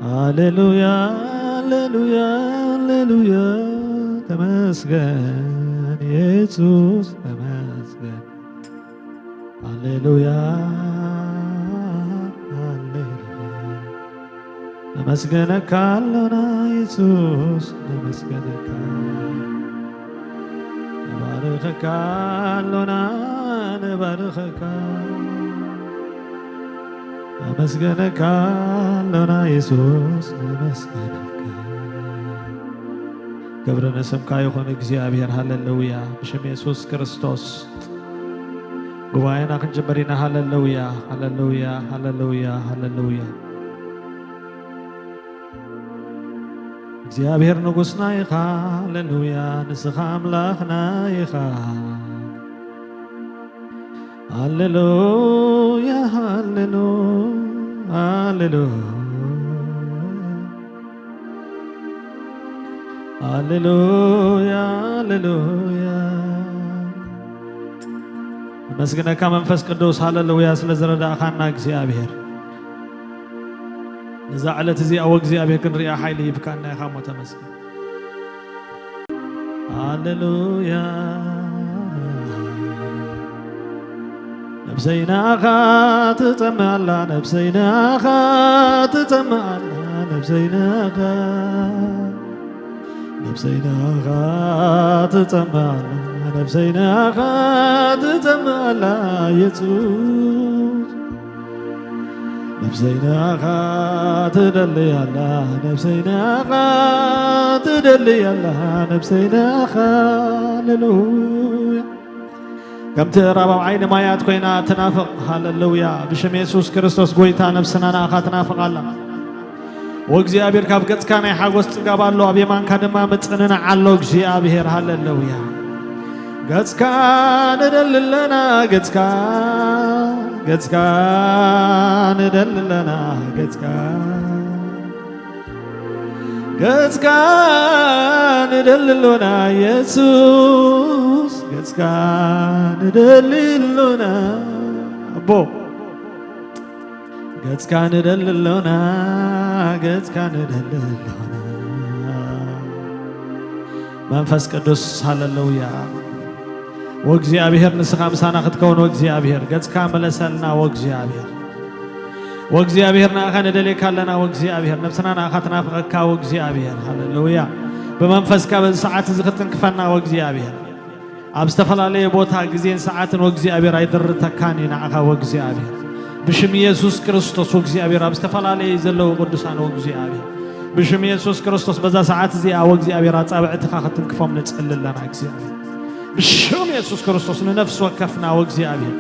ሃሌሉያ፣ ሃሌሉያ፣ ሃሌሉያ። ተመስገን የሱስ፣ ተመስገን። ሃሌሉያ፣ ሃሌሉያ። ነመስገነካ ኣሎና የሱስ፣ ነመስገነካ። ነባርኸካ ኣሎና፣ ነባርኸካ። ነመስገነካ ኣሎና የሱስ፣ ነመስገነካ። ክብሪ ንስምካ ይኹን እግዚኣብሔር። ሃሌሉያ። ብሽም የሱስ ክርስቶስ ጉባኤና ክንጅምር ኢና። ሃሌሉያ፣ ሃሌሉያ፣ ሃሌሉያ፣ ሃሌሉያ። እግዚኣብሔር ንጉስና ኢኻ። ሃሌሉያ። ንስኻ ኣምላኽና ኢኻ። ሃሌሉያ፣ ሃሌሉ-፣ ሃሌሉያ። ሃሌሉያ፣ ሃሌሉያ። ነመስግነካ መንፈስ ቅዱስ፣ ሃሌሉያ፣ ስለ ዝረዳእኻና እግዚኣብሔር። ነዛ ዕለት እዚኣ ወእግዚኣብሔር ክንሪኣ ሓይሊ ሂብካና ኢኻ እሞ ተመስገን። ሃሌሉያ። ነብሰይ ናኻ ትጠምእ ኣላ፣ ነብሰይ ናኻ ትጠምእ ኣላ፣ ነብሰይ ናኻ፣ ነብሰይ ናኻ ትጠምእ ኣላ፣ ነብሰይ ናኻ ትጠምእ ኣላ የሱስ። ነብሰይ ናኻ ትደሊ ኣላ፣ ነብሰይ ናኻ ትደሊ ኣላ፣ ነብሰይ ናኻ። ሃሌሉያ። ከምቲ ራብ ኣብ ዓይኒ ማያት ኮይና ትናፍቕ። ሃሌሉያ። ብሽም የሱስ ክርስቶስ ጎይታ ነብስና ናኻ ትናፍቕ ኣላ። ወእግዚኣብሔር ካብ ገጽካ ናይ ሓጎስ ጽጋብ ኣሎ፣ ኣብ የማንካ ድማ ምጽንናዕ ኣሎ እግዚኣብሔር። ሃሌሉያ። ገጽካ ንደሊ ኣለና፣ ገጽካ፣ ገጽካ ንደሊ ኣለና፣ ገጽካ፣ ገጽካ ንደሊ ኣሎና የሱስ፣ ገጽካ ንደሊ ኣሎና ኣቦ። ገጽካ ንደሊ ኣሎና፣ ገጽካ ንደሊ ኣሎና። መንፈስ ቅዱስ፣ ሃሌሉያ። ወእግዚኣብሔር ንስኻ ምሳና ክትከውን፣ ወእግዚኣብሔር ገጽካ መለሰልና፣ ወእግዚኣብሔር። ወእግዚኣብሔር ንኣኻ ንደልየካ ኣለና፣ ወእግዚኣብሔር ነብስና ንኣኻ ትናፍቐካ፣ ወእግዚኣብሔር። ሃሌሉያ። ብመንፈስካ በዚ ሰዓት እዚ ክትንክፈና፣ ወእግዚኣብሔር። ኣብ ዝተፈላለየ ቦታ፣ ግዜን ሰዓትን ወእግዚኣብሔር ኣይድርተካን እዩ ንዓኻ ወእግዚኣብሔር። ብሽም ኢየሱስ ክርስቶስ ወእግዚኣብሔር ኣብ ዝተፈላለየ ዘለዉ ቅዱሳን ወእግዚኣብሔር። ብሽም ኢየሱስ ክርስቶስ በዛ ሰዓት እዚኣ ወእግዚኣብሔር ኣጻብዕትኻ ክትንክፎም ንጽሊ ኣለና እግዚኣብሔር። ብሽም ኢየሱስ ክርስቶስ ንነፍሲ ወከፍና ወእግዚኣብሔር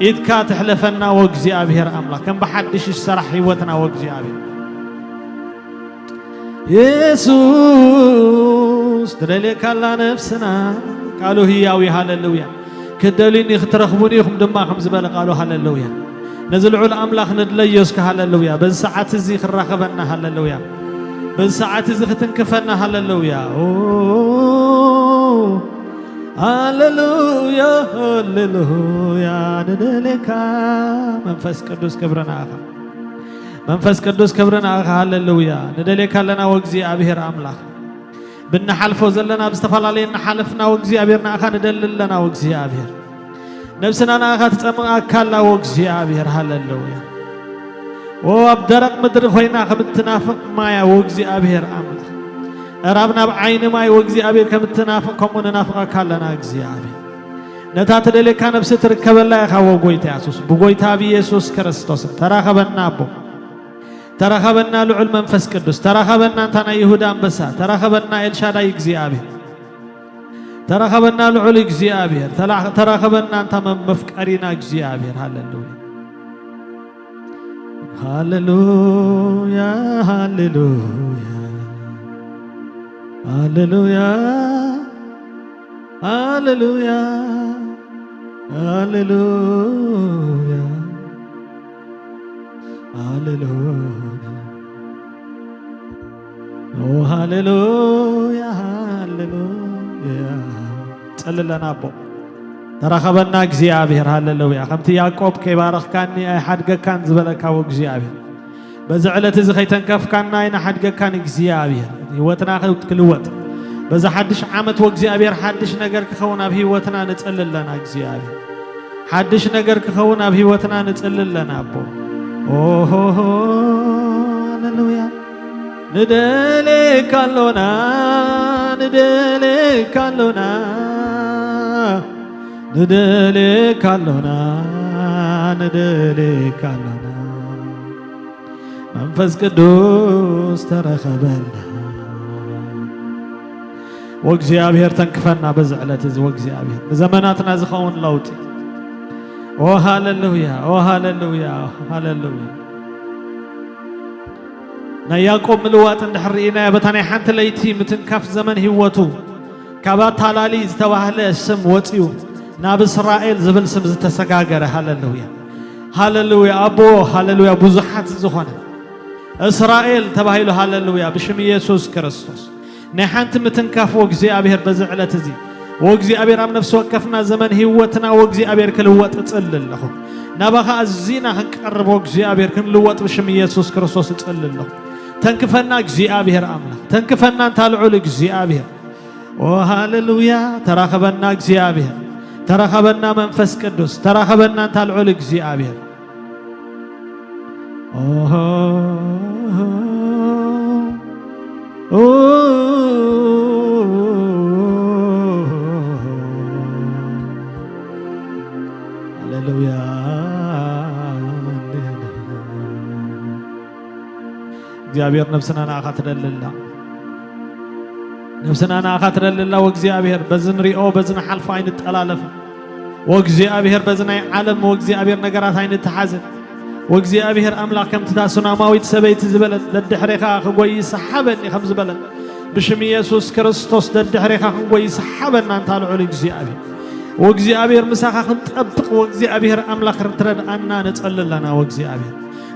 ኢድካ ትሕለፈና ወእግዚኣብሔር ኣምላኽ ከም ብሓድሽ ይሰራሕ ህይወትና ወእግዚኣብሔር። የሱስ ትደልየካ ኣላ ነፍስና። ቃሉ ህያው እዩ። ሃሌሉያ። ክትደልዩኒ ክትረኽቡኒ ኢኹም ድማ ከም ዝበለ ቃሉ። ሃሌሉያ። ነዚ ልዑል ኣምላኽ ንድለዮ እስከ። ሃሌሉያ። በዚ ሰዓት እዚ ክራኸበና። ሃሌሉያ። በዚ ሰዓት እዚ ክትንክፈና። ሃሌሉያ። ኦ፣ ሃሌሉያ፣ ሃሌሉያ። ንደልየካ መንፈስ ቅዱስ ክብርና ኢኻ። መንፈስ ቅዱስ ክብሪ ንኣኻ። ሃሌሉያ። ንደልየካ ኣለና ወእግዚኣብሔር ኣምላኽ። ብንሓልፎ ዘለና፣ ብዝተፈላለየ እናሓለፍና ወእግዚኣብሔር ንኣኻ ንደሊ ኣለና ወእግዚኣብሔር። ነብስና ንኣኻ ትጸምኣካ ኣላ ወእግዚኣብሔር። ሃሌሉያ። ኦ፣ ኣብ ደረቕ ምድሪ ኮይና ከም እትናፍቕ ማያ ወእግዚኣብሔር ኣምላኽ። እራብ ናብ ዓይኒ ማይ ወእግዚኣብሔር ከም እትናፍቕ ከምኡ ንናፍቐካ ኣለና እግዚኣብሔር። ነታ ትደልየካ ነብሲ ትርከበላ ኢኻ ወጎይታ የሱስ። ብጎይታ ብኢየሱስ ክርስቶስ ተራኸበና ኣቦ። ተራኸበና ልዑል መንፈስ ቅዱስ። ተራኸበና እንታ ናይ ይሁዳ ኣንበሳ። ተራኸበና ኤልሻዳይ እግዚኣብሔር። ተራኸበና ልዑል እግዚኣብሔር። ተላ-፣ ተራኸበና እንታ መ-፣ መፍቀሪና እግዚኣብሔር። ሃሌሉያ። ሃሌሉያ፣ ሃሌሉያ፣ ሃሌሉያ፣ ሃሌሉያ፣ ሃሌሉያ፣ ሃሌሉያ። ኦ ሃሌሉያ፣ ሃሌሉያ። ጸልለና ኣቦ። ተራኸበና እግዚኣብሔር። ሃሌሉያ። ከምቲ ያዕቆብ "ከይባረኽካኒ ኣይሓድገካን" ዝበለካ ወእግዚኣብሔር፣ በዚ ዕለት እዚ ከይተንከፍካና ኣይንሓድገካን እግዚኣብሔር። ህይወትና ክልወጥ። በዚ ሓድሽ ዓመት ወእግዚኣብሔር ሓድሽ ነገር ክኸውን ኣብ ህይወትና ንጸሊ ኣለና እግዚኣብሔር። ሓድሽ ነገር ክኸውን ኣብ ህይወትና ንጸሊ ኣለና ኣቦ። ኦሆሆ፣ ሃሌሉያ። ንደሌካ ኣሎና፣ ንደሌካ ኣሎና፣ ንደሌካ ኣሎና፣ ንደሌካ ኣሎና። መንፈስ ቅዱስ ተረኸበና። ወእግዚኣብሔር ተንክፈና በዚ ዕለት እዚ ወእግዚኣብሔር ንዘመናትና ዝኸውን ለውጢ። ኦ ሃሌሉያ፣ ኦ ሃሌሉያ፣ ሃሌሉያ። ናይ ያዕቆብ ምልዋጥ እንድሕር ርኢናዮ በታ ናይ ሓንቲ ለይቲ ምትንካፍ ዘመን ህይወቱ ካብ ኣታላሊ ዝተባህለ ስም ወፂኡ ናብ እስራኤል ዝብል ስም ዝተሰጋገረ። ሃሌሉያ፣ ሃሌሉያ፣ ኣቦ፣ ሃሌሉያ፣ ብዙሓት ዝኾነ እስራኤል ተባሂሉ። ሃሌሉያ፣ ብሽም ኢየሱስ ክርስቶስ ናይ ሓንቲ ምትንካፍ ወእግዚኣብሔር በዚ ዕለት እዚ ወእግዚኣብሔር ኣብ ነፍሲ ወከፍና ዘመን ህይወትና ወእግዚኣብሔር ክልወጥ እጽሊ ኣለኹ። ናባኻ ኣዚና ክንቀርብ ወእግዚኣብሔር ክንልወጥ ብሽም ኢየሱስ ክርስቶስ እጽሊ ኣለኹ። ተንክፈና እግዚኣብሔር ኣምላኽ፣ ተንክፈና እንታ ልዑል እግዚኣብሔር። ኦ ሃሌሉያ፣ ተራኸበና እግዚኣብሔር፣ ተራኸበና መንፈስ ቅዱስ፣ ተራኸበና እንታ ልዑል እግዚኣብሔር። ኦሆ፣ ኦ፣ ሃሌሉያ። እግዚኣብሔር ነብስና ንኣኻ ትደሊ ኣላ። ነብስና ንኣኻ ትደሊ ኣላ። ወእግዚኣብሔር በዚ ንሪኦ በዚ ንሓልፎ ኣይንጠላለፍን። ወእግዚኣብሔር በዚ ናይ ዓለም ወእግዚኣብሔር ነገራት ኣይንተሓዝን። ወእግዚኣብሔር ኣምላኽ ከምቲ እታ ሱናማዊት ሰበይቲ ዝበለት፣ "ደድሕሬኻ ክጎይ ይሰሓበኒ" ከም ዝበለት፣ ብሽም ኢየሱስ ክርስቶስ ደድሕሬኻ ክንጎይ ይሰሓበና እንታ ልዑል እግዚኣብሔር። ወእግዚኣብሔር ምሳኻ ክንጠብቕ ወእግዚኣብሔር ኣምላኽ ክትረድኣና ንጸሊ ኣለና። ወእግዚኣብሔር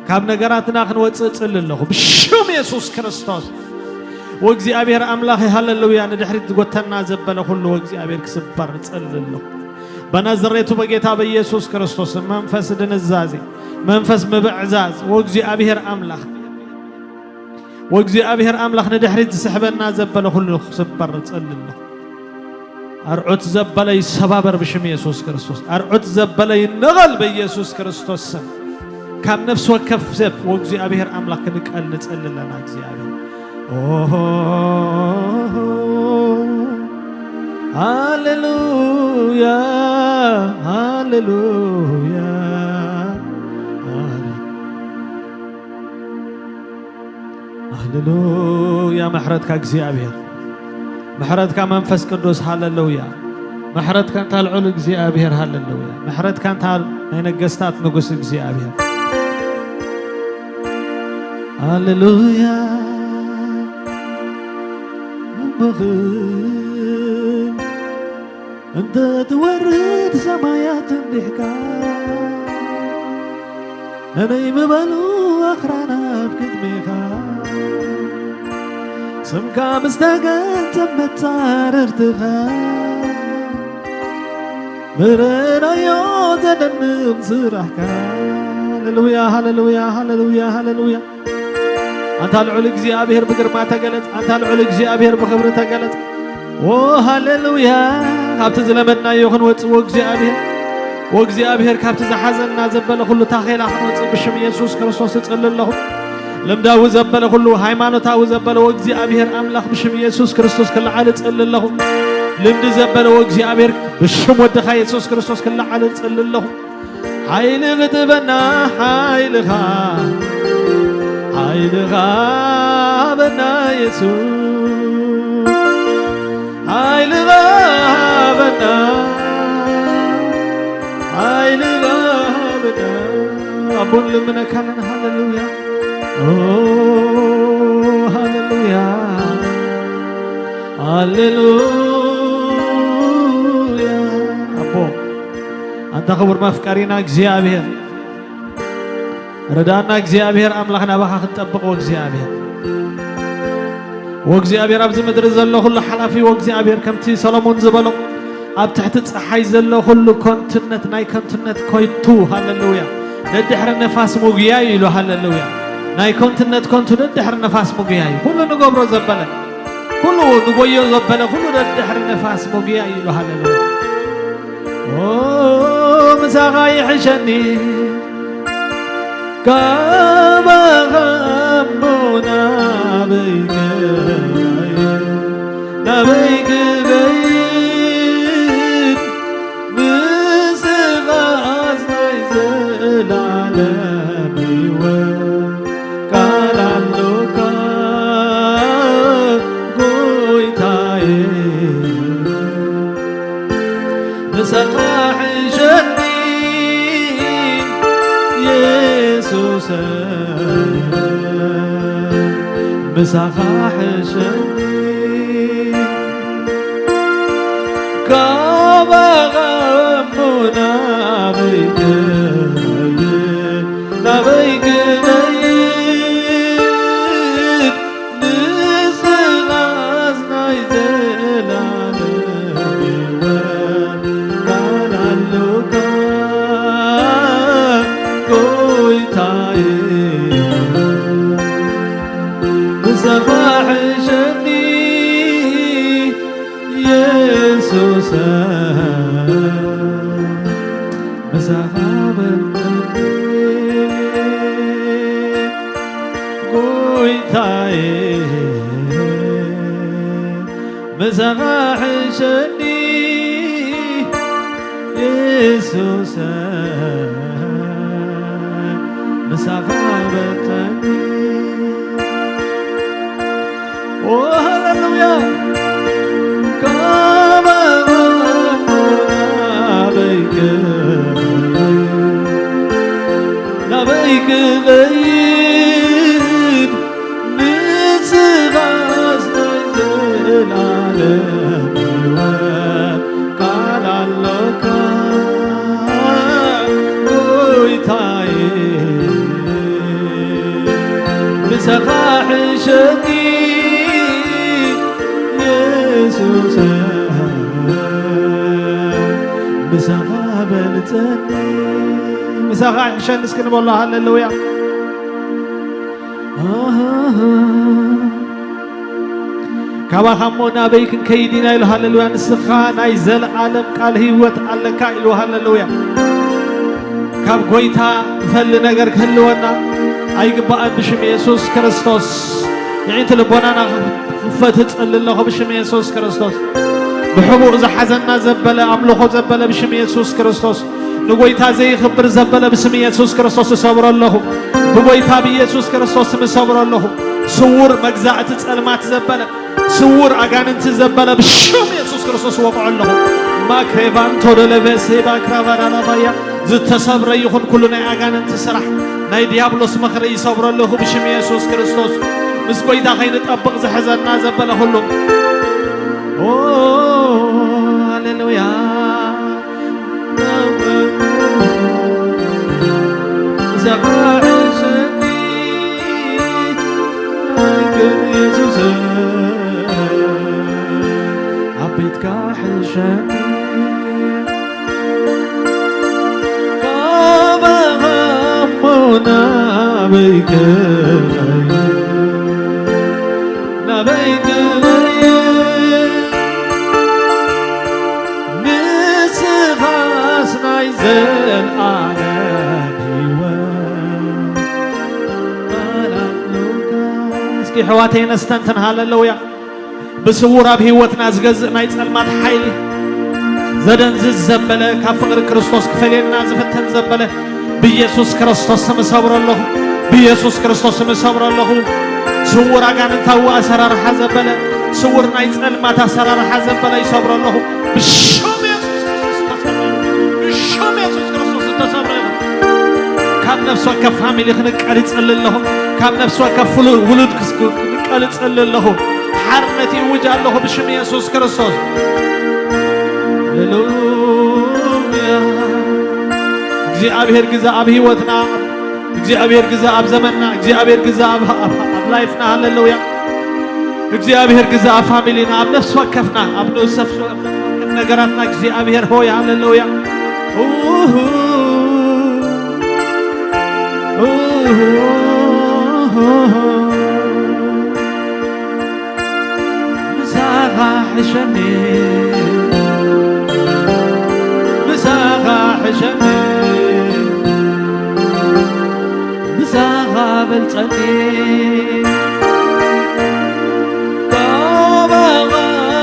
ካብ ነገራትና ክንወጽእ እጽሊ ኣለኹ ብሽም የሱስ ክርስቶስ። ወእግዚኣብሔር ኣምላኽ ሃሌሉያ፣ ንድሕሪት ዝጎተና ዘበለ ኩሉ ወእግዚኣብሔር ክስበር እጽሊ ኣለኹ። በናዝሬቱ በጌታ በኢየሱስ ክርስቶስ መንፈስ ድንዛዜ፣ መንፈስ ምብዕዛዝ ወእግዚኣብሔር ኣምላኽ፣ ወእግዚኣብሔር ኣምላኽ ንድሕሪት ዝስሕበና ዘበለ ኩሉ ክስበር እጽሊ ኣለኹ። ኣርዑት ዘበለ ይሰባበር ብሽም የሱስ ክርስቶስ። ኣርዑት ዘበለ ይነቐል በኢየሱስ ክርስቶስ ስም። ካብ ነፍሲ ወከፍ ሰብ ወእግዚኣብሔር ኣምላኽ ክንቀል ንጸሊ ኣለና። እግዚኣብሔር ኦሆ፣ ሃሌሉያ፣ ሃሌሉያ፣ ሃሌ-፣ ሃሌሉያ። ምሕረትካ እግዚኣብሔር፣ ምሕረትካ መንፈስ ቅዱስ፣ ሃሌሉያ። ምሕረትካ እንታ ልዑል እግዚኣብሔር፣ ሃሌሉያ። ምሕረትካ እንታ ናይ ነገስታት ንጉስ እግዚኣብሔር፣ ሃሌሉያ። እምብኽም እንተ ትወርድ ሰማያት እንዲሕካ፣ ነነይ ምበሉ ኣኽራን ኣብ ቅድሜኻ፣ ስምካ ምስ ተገልጸ መጻርርትኻ፣ ምርኣናዮ ዘደንቕ ስራሕካ። ሃሌሉያ፣ ሃሌሉያ፣ ሃሌሉያ፣ ሃሌሉያ። ኣንታ ልዑል እግዚኣብሔር ብግርማ ተገለጽ። ኣንታ ልዑል እግዚኣብሔር ብኽብሪ ተገለጽ። ዎ ሃሌሉያ። ካብቲ ዝለመድናዮ ክንወጽእ፣ ወእግዚኣብሔር፣ ወእግዚኣብሔር፣ ካብቲ ዝሓዘና ዘበለ ኩሉ ታኼላ ክንወጽእ ብሽም ኢየሱስ ክርስቶስ እጽሊ ኣለኹ። ልምዳዊ ዘበለ ኩሉ፣ ሃይማኖታዊ ዘበለ ወእግዚኣብሔር ኣምላኽ ብሽም ኢየሱስ ክርስቶስ ክለዓል እጽሊ ኣለኹ። ልምዲ ዘበለ ወእግዚኣብሔር ብሽም ወድኻ ኢየሱስ ክርስቶስ ክለዓል እጽሊ ኣለኹ። ሓይሊ ክትበና ሓይልኻ፣ ሓይልኻ በና የሱስ፣ ሓይልኻ በና፣ ሓይልኻ በና። ኣቦ ንልምነካ ኣለና። ሃሌሉያ፣ ኦ፣ ሃሌሉያ፣ ሃሌሉያ። ኣቦ ኣንታ ክቡር መፍቀሪና እግዚኣብሔር፣ ርዳና እግዚኣብሔር ኣምላኽ፣ ናባኻ ክንጠብቕ ወእግዚኣብሔር። ወእግዚኣብሔር ኣብዚ ምድሪ ዘሎ ኩሉ ሓላፊ ወእግዚኣብሔር፣ ከምቲ ሰሎሞን ዝበሎ፣ ኣብ ትሕቲ ጸሓይ ዘሎ ኩሉ ከንቱነት፣ ናይ ከንቱነት ከይቱ፣ ሃሌሉያ፣ ነድሕሪ ነፋስ ምጉያይ ኢሉ፣ ሃሌሉያ። ናይ ከንቱነት ከንቱ ደድሕሪ ነፋስ ምጉያ እዩ። ኩሉ ንገብሮ ዘበለ፣ ኩሉ ንጎዮ ዘበለ፣ ኩሉ ደድሕሪ ነፋስ ምጉያ እዩ ኢሉ። ሃሌሉያ። ኦ ምሳኻ ይሕሸኒ፣ ካባኻ እሞ ናበይ ክኸይድ፣ ናበይ ክኸይድ፣ ንስኻስ ናይ ዘላለም ህይወት ቃል ኣሎካ ጎይታዬ። ምሳኻ ሕሸኒ የሱሰ፣ ምሳኻ ሕሸኒ፣ ካባኻ እሞ ናበይ ክኸይድ፣ ናበይ ክኸይድ፣ ንስኻስ ናይ ዘላለም ህይወት ቃል ኣሎካ ጎይታዬ። ምሳኻ ሕሸኒ የሱሰ፣ ምሳኻ በልጸኒ ጎይታዬ፣ ምሳኻ ሕሸኒ የሱሰ፣ ምሳኻ በልጸኒ። ኦ ሃሌሉያ። ካባኻ ናበይ ክኸይድ፣ ናበይ ክኸይድ፣ ንስኻስ ናይ ዘላለም ህይወት ቃል ኣሎካ ጎይታዬ። ምሳኻ ሕሸኒ የሱሰ፣ ምሳኻ በልጸኒ። ምሳኻ ሕሸኒ እስኪ ንበሎ። ሃሌሉያ። ካባኻ እሞ ናበይ ክንከይድ ኢና ኢሉ። ሃሌሉያ። ንስኻ ናይ ዘለኣለም ቃል ህይወት ኣለካ ኢሉ። ሃሌሉያ። ካብ ጎይታ ንፈሊ ነገር ክህልወና ኣይግባእን። ብሽም የሱስ ክርስቶስ የዒንቲ ልቦናና ክፈት እጸሊ ኣለኹ ብሽም የሱስ ክርስቶስ። ብሕቡእ ዝሓዘና ዘበለ፣ ኣምልኾ ዘበለ ብሽም የሱስ ክርስቶስ። ንጎይታ ዘይኽብር ዘበለ ብስም የሱስ ክርስቶስ እሰብሮ ኣለኹ። ብጎይታ ብየሱስ ክርስቶስ ስም እሰብሮ ኣለኹ። ስዉር መግዛእቲ ጸልማት ዘበለ፣ ስዉር ኣጋንንቲ ዘበለ ብሽም የሱስ ክርስቶስ እወቕዖ ኣለኹ። ማክሬቫንቶ ደለቨሴ ባክራቫራላባያ ዝተሰብረ ይኹን ኩሉ ናይ ኣጋንንቲ ስራሕ፣ ናይ ዲያብሎስ ምኽሪ ይሰብሮ ኣለኹ ብሽም የሱስ ክርስቶስ። ምስ ጎይታ ከይንጠብቕ ዝሕዘና ዘበለ ኩሉ። ኦ፣ ሃሌሉያ። ዘባዕሰኒ ግን የሱስ ኣብ ቤትካ ሕሸኒ። ካባኻ እሞ ናበይ ክኸይድ፣ ናበይ ክኸይድ፣ ንስኻስ ናይ ዘልኣለም ህይወት ቃል ኣሎካ። እስኪ ኣሕዋተይ ነስተንትን። ሃለሉያ። ብስውር ኣብ ህይወትና ዝገዝእ ናይ ጸልማት ሓይሊ ዘደንዝዝ ዘበለ፣ ካብ ፍቕሪ ክርስቶስ ክፈልየና ዝፍትን ዘበለ፣ ብኢየሱስ ክርስቶስ ስም እሰብሮ ኣለኹ። ብኢየሱስ ክርስቶስ ስም እሰብሮ ኣለኹ። ስውር ኣጋንንታዊ ኣሰራርሓ ዘበለ፣ ስውር ናይ ጸልማት ኣሰራርሓ ዘበለ ይሰብሮ ኣለኹ። ብሽም የሱስ ክርስቶስ ዝተሰብረ ይኹን። ብሽም የሱስ ክርስቶስ ዝተሰብረ ይኹን። ካብ ነፍሲ ወከፍ ፋሚሊ ክንቀል ይጽሊ ኣለኹ። ካብ ነፍሲ ወከፍ ፍሉ-፣ ውሉድ ክስ-፣ ክንቀል ይጽሊ ኣለኹ። ሓርነት ይውጅ ኣለኹ ብሽም የሱስ ክርስቶስ። ሃሌሉያ። እግዚኣብሔር ግዛ ኣብ ህይወትና፣ እግዚኣብሔር ግዛ ኣብ ዘመንና፣ እግዚኣብሔር ግዛ ኣብ፣ ኣብ፣ ኣብ ላይፍና። ሃሌሉያ። እግዚኣብሔር ግዛ ኣብ ፋሚሊና፣ ኣብ ነፍሲ ወከፍና፣ ኣብ ነፍሲ ወከፍ ነገራትና እግዚኣብሔር ሆይ። ሃሌሉያ። ኡሁ፣ ኡሁ። ምሳኻ ሕሸኒ፣ ምሳኻ ሕሸኒ፣ ምሳኻ በልጸኒ። ባባኻ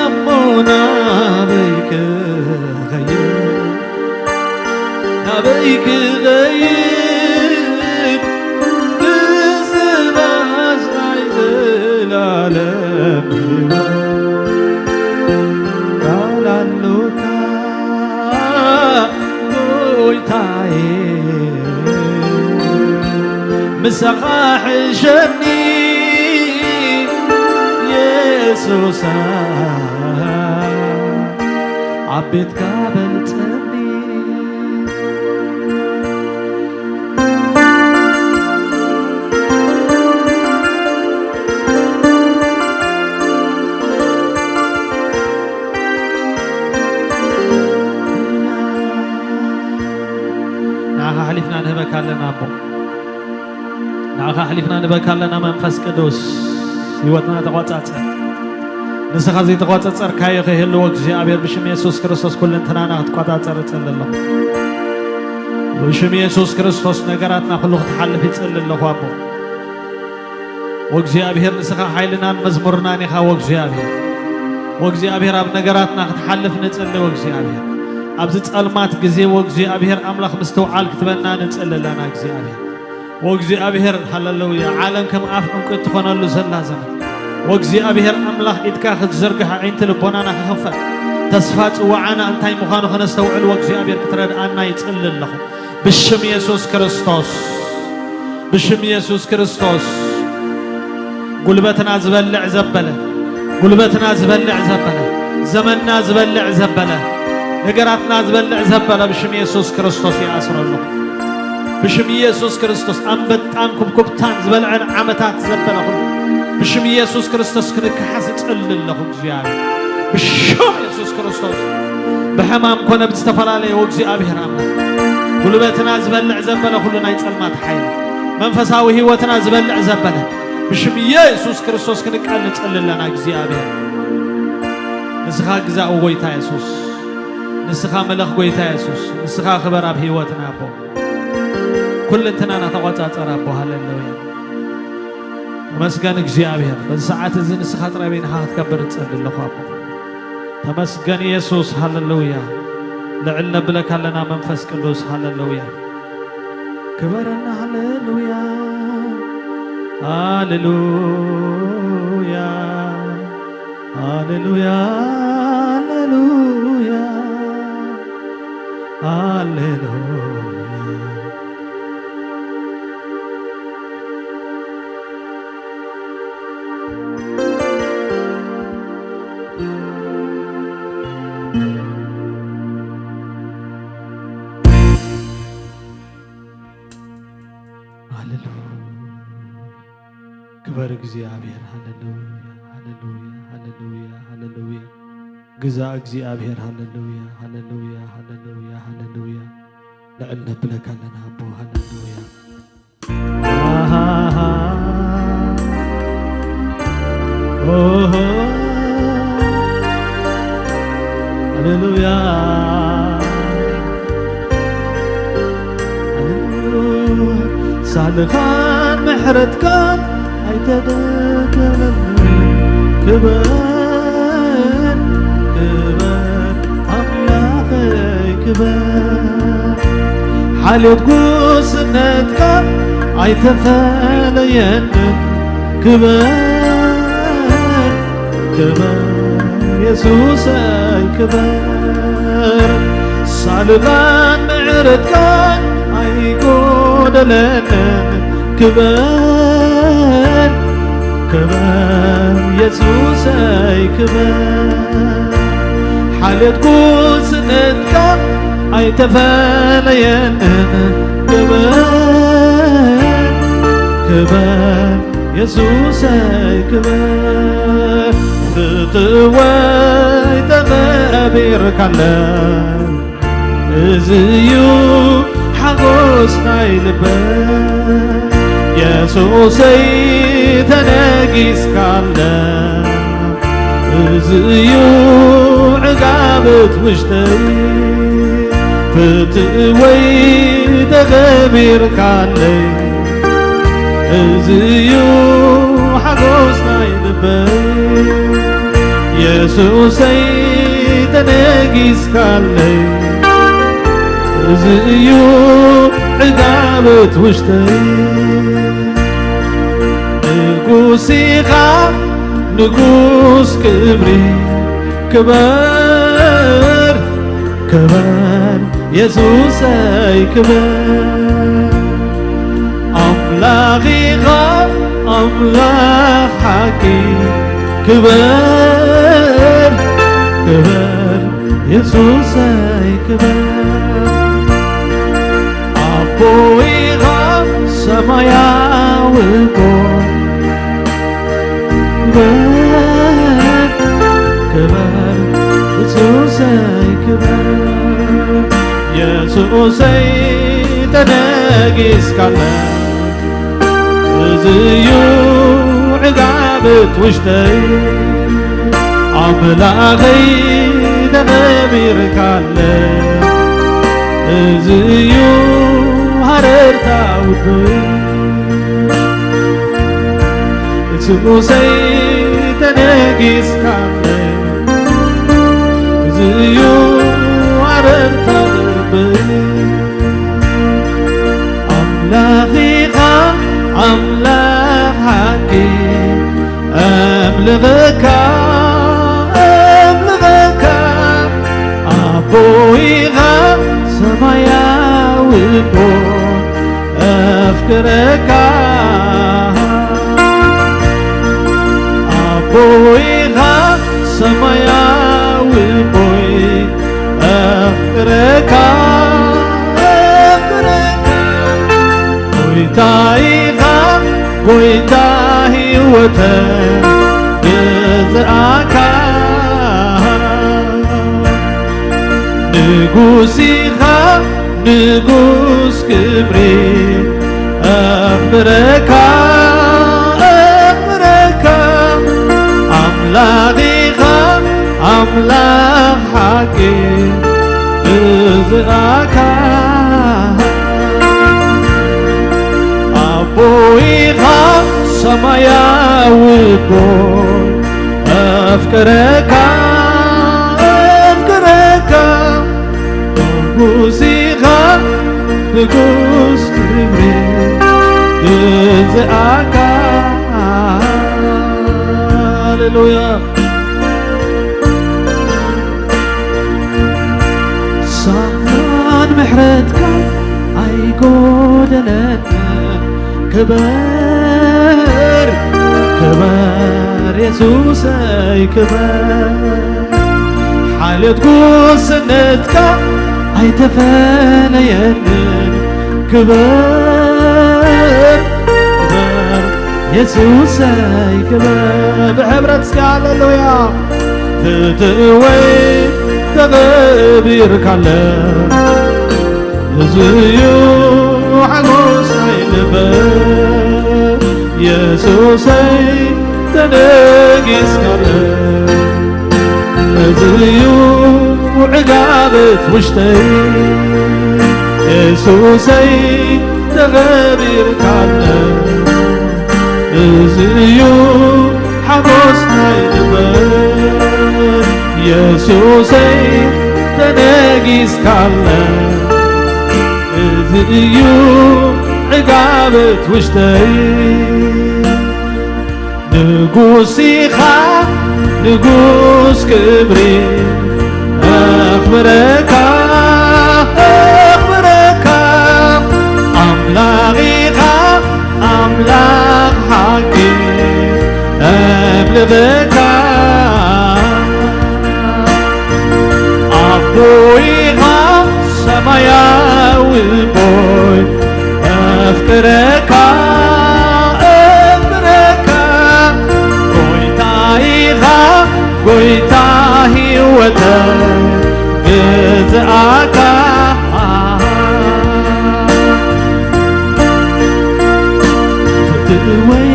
እሞ ናበይ ክኸይድ፣ ናበይ ክኸይድ፣ ብስራሽ ናይ ዘላለም ህይወት ቃል ኣሎካ ጎይታዬ። ምሳኻ ሕሸኒ የሱሳ፣ ኣብ ቤትካ በልጸኒ። ንዓኻ ኣሕሊፍና ንህበካ ኣለና ኣቦ። ንዓኻ ኣሕሊፍና ንህበካ ኣለና መንፈስ ቅዱስ። ህይወትና ተቖጻጸር። ንስኻ ዘይተቖጻጸርካዮ ከይህልዎ እግዚኣብሔር ብሽም የሱስ ክርስቶስ ኩልንትናና ክትቆጻጸር እጽሊ ኣለኹ። ብሽም የሱስ ክርስቶስ ነገራትና ኩሉ ክትሓልፍ ይጽሊ ኣለኹ ኣቦ። ወእግዚኣብሔር ንስኻ ሓይልናን መዝሙርናን ኢኻ ወእግዚኣብሔር። ወእግዚኣብሔር ኣብ ነገራትና ክትሓልፍ ንጽሊ ወእግዚኣብሔር። ኣብዚ ጸልማት ግዜ ወእግዚኣብሔር ኣምላኽ ምስትውዓል ክትበና ንጽሊ ኣለና እግዚኣብሔር። ወእግዚኣብሔር ሃሌሉያ ዓለም ከም ኣፍ ዕንቁ እትኾነሉ ዘላ ዘመን ወእግዚኣብሔር ኣምላኽ ኢድካ ክትዝርግሕ ኣዒንቲ ልቦናና ክኽፈት ተስፋ ጽዋዓና እንታይ ምዃኑ ክነስተውዕል ወእግዚኣብሔር ክትረድኣና ይጽሊ ኣለኹ። ብሽም የሱስ ክርስቶስ፣ ብሽም የሱስ ክርስቶስ፣ ጉልበትና ዝበልዕ ዘበለ፣ ጉልበትና ዝበልዕ ዘበለ፣ ዘመንና ዝበልዕ ዘበለ፣ ነገራትና ዝበልዕ ዘበለ ብሽም የሱስ ክርስቶስ ይኣስሮ ኣለኹ። ብሽም የሱስ ክርስቶስ ኣንበጣን ኩብኩብታን ዝበልዐን ዓመታት ዘበለ ኩሉ ብሽም የሱስ ክርስቶስ ክንከሓስ እጽሊ ኣለኹ። እግዚኣብሔር ብሽም የሱስ ክርስቶስ ብሕማም ኮነ ብዝተፈላለየ ወእግዚኣብሔር ኣምላኽ ጉልበትና ዝበልዕ ዘበለ ኩሉ ናይ ጸልማት ሓይሊ መንፈሳዊ ህይወትና ዝበልዕ ዘበለ ብሽም የሱስ ክርስቶስ ክንቃል ንጸሊ ኣለና። እግዚኣብሔር ንስኻ ግዛእ ጎይታ የሱስ፣ ንስኻ ምለኽ ጎይታ የሱስ፣ ንስኻ ክበር ኣብ ህይወትና ኣቦ። ኩልንትናና ተቖጻጸር ኣቦ። ሃሌሉያ። ተመስገን እግዚኣብሔር። በዚ ሰዓት እዚ ንስኻ ጥራይ በይንኻ ክትከብር እጸሊ ኣለኹ ኣቦ። ተመስገን የሱስ። ሃሌሉያ። ልዕል ነብለካ ኣለና መንፈስ ቅዱስ። ሃሌሉያ። ክበረና። ሃሌሉያ። ሃሌሉያ። ሃሌሉያ። ሃሌሉያ። ሃሌሉያ። ሃሌሉያ። ክበር እግዚኣብሔር። ሃሌሉያ፣ ሃሌሉያ፣ ሃሌሉያ፣ ሃሌሉያ። ግዛእ እግዚኣብሔር። ሃሌሉያ፣ ሃሌሉያ፣ ሃሌሉያ፣ ሃሌሉያ። ልዕል ነብለካ ኣለና ኣቦ። ሃሌሉያ። ኣሃሃ። ኦሆ። ሃሌሉያ። ሳልኻን ምሕረትካን ኣይተደገመንን። ክበር፣ ክበር ኣምላኸይ ክበር። ሓልዮት ጉስነትካ ኣይተፈለየንን። ክበር ክበር የሱሰይ ክበር። ሳልላን ምሕረትካን ኣይጎደለንን። ክበር ክበር የሱሰይ ክበር። ሓልዮት ጉስነትካ ኣይተፈለየንን። ክበር ክበር የሱሰይ ክበር። ፍትወይ ተኸቢርካለ፣ እዚ እዩ ሓጎስ ናይ ልበይ። የሱሰይ ተነጊስካለ፣ እዚ እዩ ዕጋበት ውሽጠይ። ፍትወይ ተኸቢርካለይ፣ እዚ እዩ ሓጎስ ናይ ልበይ። የሱሰይ ተነጊስካለይ፣ እዚ እዩ ዕጋበት ውሽጠይ። ንጉስ ኢኻ ንጉስ ክብሪ፣ ክበር ክበር የሱሰይ ክበር። ኣምላኽ ኢኻ ኣምላኽ ሓቂ፣ ክበር ክበር የሱሰይ ክበር። ኣቦ ኢኻ ሰማያዊ ኣቦ፣ ክበር ክበር የሱሰይ ክበር። የሱሰይ ተነጊስካለ፣ እዚ እዩ ዕጋበት ውሽጠይ። ኣምላኸይ ተኸቢርካለ፣ እዚ እዩ ሃረርታ ውደይ። እቲ ሙሰይ ተነጊስካለ፣ እዚ እዩ ሃረርታ ልበይ። ኣምላኽ ኢኻ ኣምላኽ ሓቂ፣ ኣምልኸካ ኣምልኸካ። ኣቦ ኢኻ ሰማያዊ ኣቦ፣ ኣፍቅረካ። ኣቦ ኢኻ ሰማያዊ ኣቦይ፣ ኣፍቅረካ ኣፍቅረካ። ጎይታ ኢኻ ጎይታ ህይወተ፣ ግዝኣካ። ንጉስ ኢኻ ንጉስ ክብሪ፣ ኣኽብረካ ኣኽብረካ። ኣምላኽ ኢኻ ኣምላኽ ሓቂ፣ ግዝኣካ። ኣቦ ኢኻ ሰማያዊ ኣቦ፣ ኣፍቅረካ ኣፍቅረካ። ንጉስ ኢኻ ንጉስ ክብሪ፣ ግዝኣካ። ሃሌሉያ። ሳማን ምሕረትካ ኣይጎደለንን። ክበር ክበር የሱሰይ ክበር። ሓልዮት ጉስነትካ ኣይተፈለየንን። ክበር ክበር የሱሰይ ክበር። ብሕብረት እስኪ ሃሌሉያ። ፍትወይ ተኸቢርካለ፣ እዚ እዩ ሓጎስ ናይ ልበይ። የሱሰይ ተነጊስካለ፣ እዚ እዩ ዕጋበት ውሽጠይ። የሱሰይ ተኸቢርካለ፣ እዚ እዩ ሓጎስ ናይ ልበይ። የሱሰይ ተነጊስካለ፣ እዚ እዩ ዕጋበት ውሽጠይ። ንጉስ ኢኻ ንጉስ ክብሪ፣ ኣኽብረካ ኣኽብረካ። ኣምላኽ ኢኻ ኣምላኽ ሓቂ፣ ኣምልኸካ። ኣቦ ኢኻ ሰማያዊ ኣቦይ፣ ኣፍቅረካ ኣፍቅረካ። ጎይታ ኢኻ ጎይታ ህይወተይ፣ ግዝኣካ። ወይ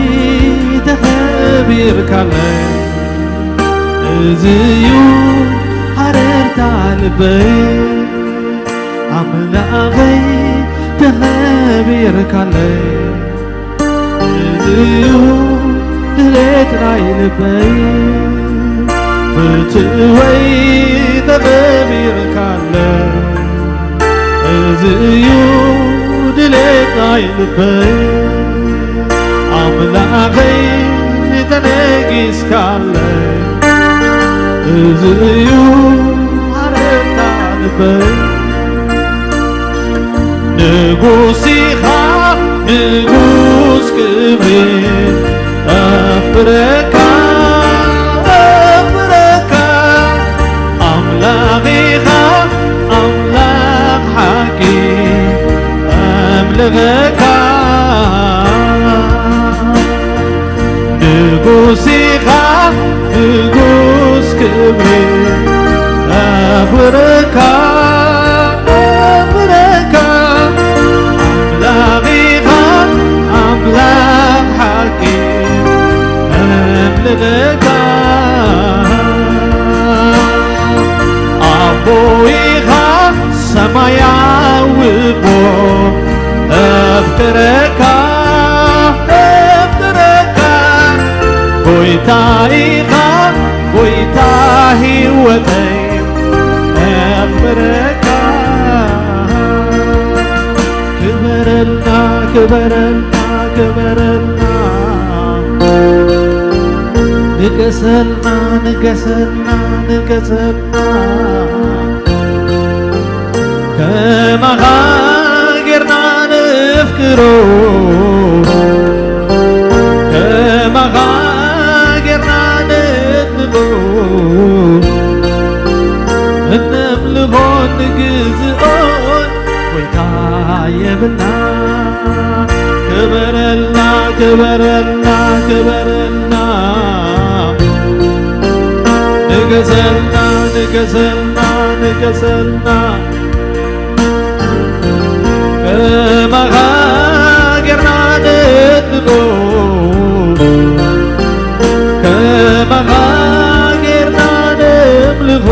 ተኸቢርካለይ፣ እዚ እዩ ሃረርታ ልበይ። ኣምላኸይ ተኸቢርካለይ፣ እዚ እዩ ድሌት ናይ ልበይ። ፍትወይ ተኸቢርካለይ፣ እዚ እዩ ድሌት ናይ ልበይ። ኣምላኸይ ተነጊስካለይ፣ እዚ እዩ ሃረርታ ልበይ። ንጉስ ኢኻ ንጉስ ክብሪ፣ ኣኽብረካ ኣኽብረካ። ኣምላኽ ኢኻ ኣምላኽ ሓቂ፣ ኣምልኸካ። ንጉስ ኢኻ ንጉስ ክብሪ፣ ኣኽብረካ ኣኽብረካ። ኣምላኽ ኢኻ ኣምላኽ ሓቂ፣ ኣምልኸካ። ኣቦ ኢኻ ሰማያዊ ኣቦ፣ ኣፍቅረካ ኣፍቅረካ። ጎይታ ኢኻ ጎይታ ህይወተይ፣ ኣፍቅረካ። ክበረልና ክበረልና ክበረልና፣ ንገሰልና ንገሰልና ንገሰልና። ከማኻ ጌርና ነፍቅሮ፣ ከማኻ ጌርና ነድንቆ፣ እነምልኾን ንግዝኦን ጎይታ የብልና። ክበረልና ክበረልና ክበረልና፣ ንገሰልና ንገሰልና ንገሰልና። ከማኻ ጌርና ነድንቆ፣ ከማኻ ጌርና ነምልኾ፣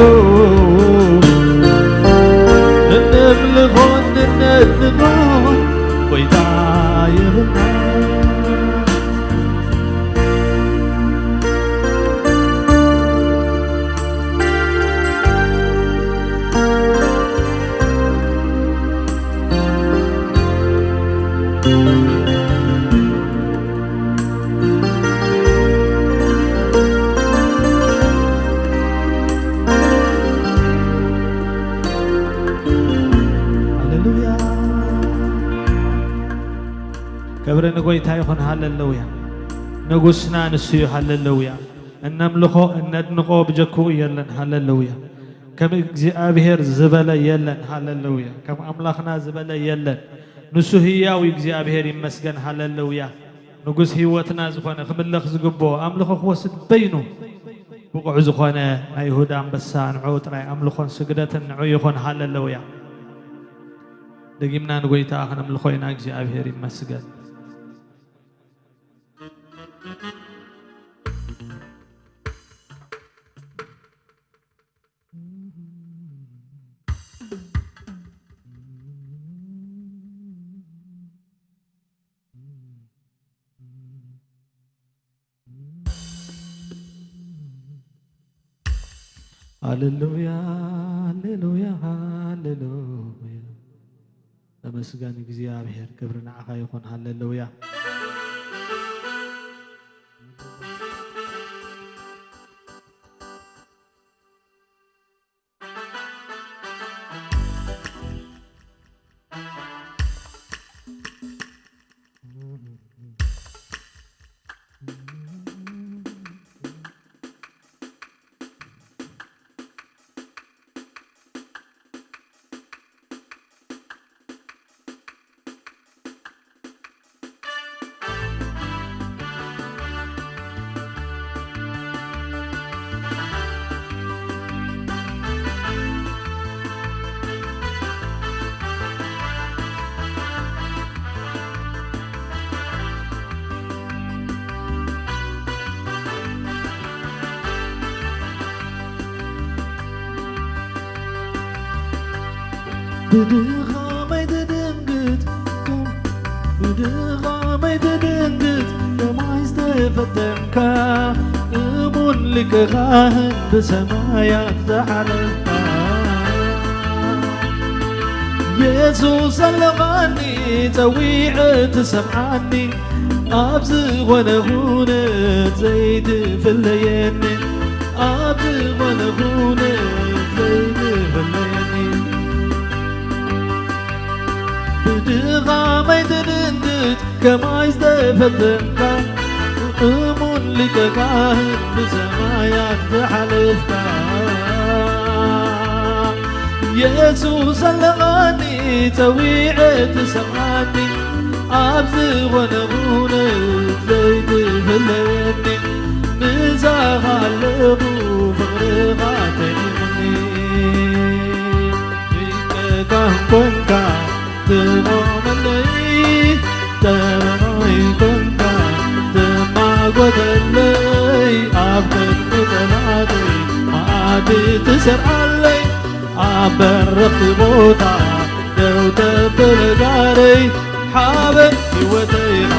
እነምልኾን እነድንቆን ጎይታ የብልና። ሃሌሉያ። ክብሪ ንጎይታ ይኹን። ሃሌሉያ። ንጉስና ንሱ እዩ። ሃሌሉያ። እነምልኾ እነድንቖ ብጀክኡ የለን። ሃሌሉያ። ከም እግዚኣብሔር ዝበለ የለን። ሃሌሉያ። ከም ኣምላኽና ዝበለ የለን። ንሱ ህያው እዩ። እግዚኣብሔር ይመስገን። ሃሌሉያ። ንጉስ ህይወትና ዝኾነ ክምለኽ ዝግብኦ ኣምልኾ ክወስድ በይኑ ብቑዕ ዝኾነ ናይ ይሁዳ ኣንበሳ ንዕኡ ጥራይ ኣምልኾን ስግደትን ንዕኡ ይኹን። ሃሌሉያ። ደጊምና ንጎይታ ከነምልኾ ኢና። እግዚኣብሔር ይመስገን። ሃሌሉያ፣ ሃሌሉያ፣ ሃሌሉያ። ተመስገን እግዚኣብሔር፣ ክብሪ ንዓኻ ይኹን። ሃሌሉያ። ብድኻመይ ትድንግጽ፣ ብድኻመይ ትድንግጽ፣ ከማይ ዝተፈተንካ፣ እሙን ሊቀ ካህን ብሰማያት ዝሓለፍካ። የሱስ ኣለኻኒ፣ ጸዊዐ ትሰምዓኒ፣ ኣብ ዝኾነ ኩነት ዘይትፍለየኒ፣ ኣብ ዝኾነ ኩነት ዘይትፍለየኒ። ብድኻመይ ትድንግጽ ከማይ ዝተፈተንካ፣ እሙን ሊቀ ካህን ብሰማያት ዝሓለፍካ። የሱስ ኣለኻኒ፣ ጸዊዐ ትሰምዓኒ፣ ኣብ ዝኾነ ኩነት ዘይትፍለየኒ፣ ምሳኻ ኣለኹ ፍቕርኻ ተሪሙኒ። ሊቀ ካህን ኮንካ ትቖመለይ፣ ጠበቓይ ኮንካ ትማጎተለይ፣ ኣብ ቅድሚ ጸላእተይ መኣዲ ትሰርዓለይ፣ ኣብ በረኽቲ ቦታ ደው ተብል ጋረይ፣ ሓበን ህይወተይ ኢኻ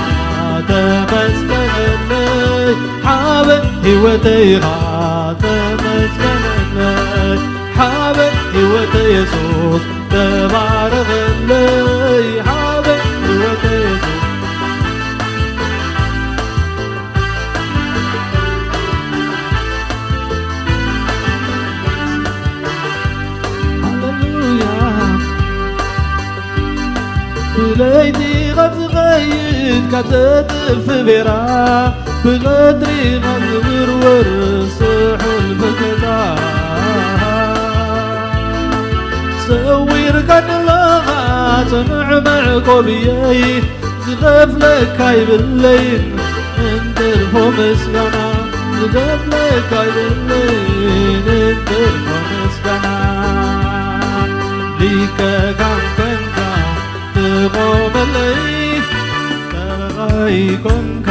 ተመስገነለይ፣ ሓበን ህይወተይ ኢኻ ተመስገነለይ፣ ሓበን ህይወተይ የሱስ ተባረኸለይ፣ ሓበን ህይወተይ የሱስ። ሃሌሉያ። ብለይቲ ካብ ዝኸይድ ካብ ዘጥፍ ቤራ፣ ብቐትሪ ካብ ዝውርወር ስሑል ፈተና፣ ሰዊርካ ዘለኻ ጽኑዕ መዕቆብየይ፣ ዝኸፍለካ ይብለይን እንትርፎ ምስጋና፣ ዝኸፍለካ ይብለይን እንትርፎ ምስጋና። ሊቀ ካህን ኮንካ ትቖመለይ፣ ጠበቓይ ኮንካ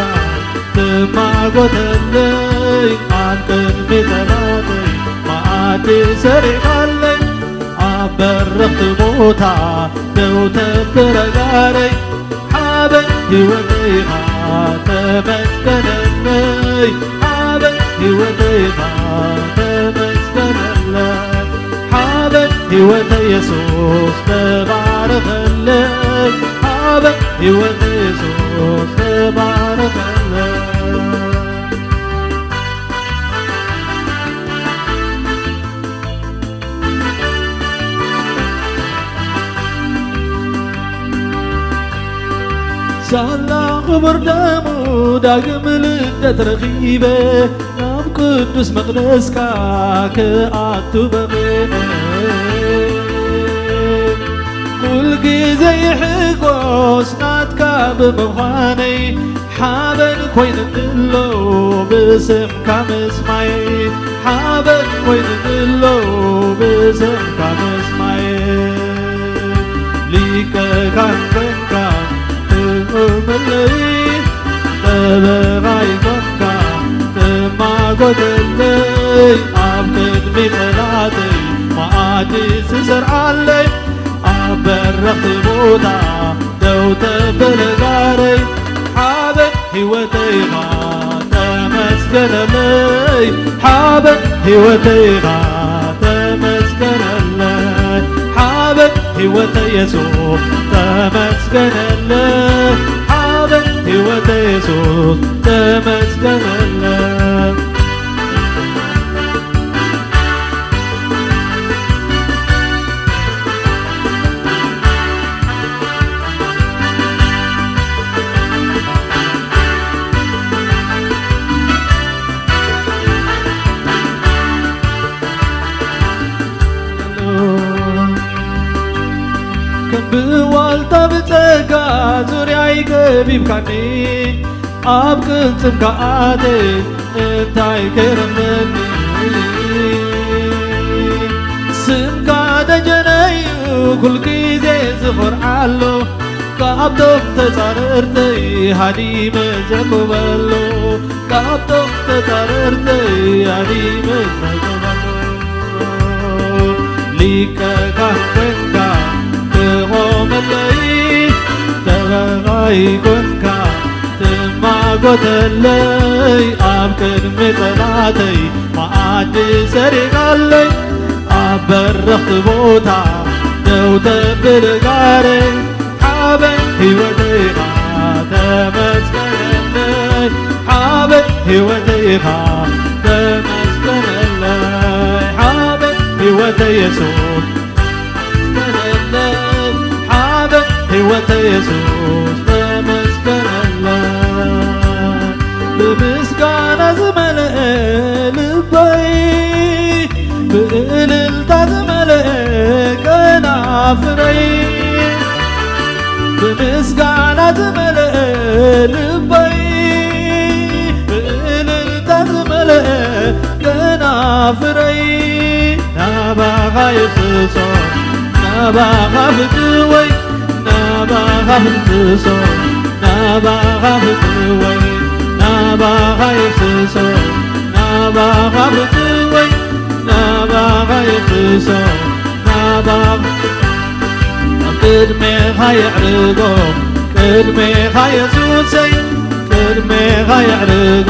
ትማጎተለይ፣ ኣብ ቅድሚ ጠላተይ መኣዲ ሰሪዕካለይ፣ ኣብ በረኽቲ ቦታ ደው ተብል ጋረይ፣ ሓበን ህይወተይ ኢኻ ተመስገነለይ፣ ሓበን ህይወተይ ኢኻ ተመስገነለይ፣ ሓበን ህይወተይ የሱስ ተባረኸለይ፣ ሓበን ህይወተይ የሱስ ተባረኸለይ። ሳላ ክቡር ደሙ ዳግም ልደት ረኺበ፣ ናብ ቅዱስ መቕደስካ ክኣቱ በቒዐ። ኩል ግዜ ይሕጎስ ናትካ ብምዃነይ፣ ሓበን ኮይኑኒ ኣሎ ብስምካ ምስማይ፣ ሓበን ኮይኑኒ ኣሎ ብስምካ ምስማይ። ሊቀ ካህን ኮንካ ትቑመለይ፣ ጠበቓይ ኮንካ ትማጎተለይ፣ ኣብ ቅድሚ ጠላተይ መኣዲ ትሰርዓለይ፣ ኣብ በረኽቲ ቦታ ደው ተብል ጋረይ፣ ሓበን ህይወተይ ኢኻ ተመስገነለይ፣ ሓበን ህይወተይ ኢኻ ተመስገነለይ፣ ሓበን ህይወተይ የሱስ ተመስገነለይ፣ ሓበን ህይወተይ የሱስ ተመስገነለይ። ከም ብዋልታ ብጸጋ ዙርያይ ከቢብካኒ፣ ኣብ ቅልጽምካ ኣትየ እንታይ ከይረመኒ፣ ስምካ ደጀነዩ ኩል ግዜ ዝኾርዓሉ፣ ካብቶም ተጻረርተይ ሃዲመ ዘንብበሉ፣ ካብቶም ተጻረርተይ ሃዲመ ዘንብበሉ። ሊቀ ካህን ኮንካ ኣይኮንካ ትማጎተለይ ኣብ ቅድሚ ጠላተይ መኣዲ ሰሪጋለይ ኣብ በረኽቲ ቦታ ደው ተብል ጋረይ ሓበን ህይወተይኻ ተመስገነለይ ሓበን ህይወተይኻ ተመስገነለይ ሓበን ህይወተ የሱስ ተመስገነለይ ሓበን ህይወተ የሱስ ተመስገነለይ ብምስጋና ዝመልአ ልበይ ብእልልታ ዝመልአ ከናፍረይ ብምስጋና ዝመልአ ልበይ ብእልልታ ዝመልአ ከናፍረይ ናባኻ የፍስሶ ናባኻ ፍትወይ ናባኻ ፍስሶ ናባኻ ፍትወይ ናባኻ የፍስሶ ናባኻ ፍትወይ ናባኻ የፍስሶ ናባኻ ኣብ ቅድሜኻ የዕርጎ ቅድሜኻ የሱሰይ ቅድሜኻ የዕርጎ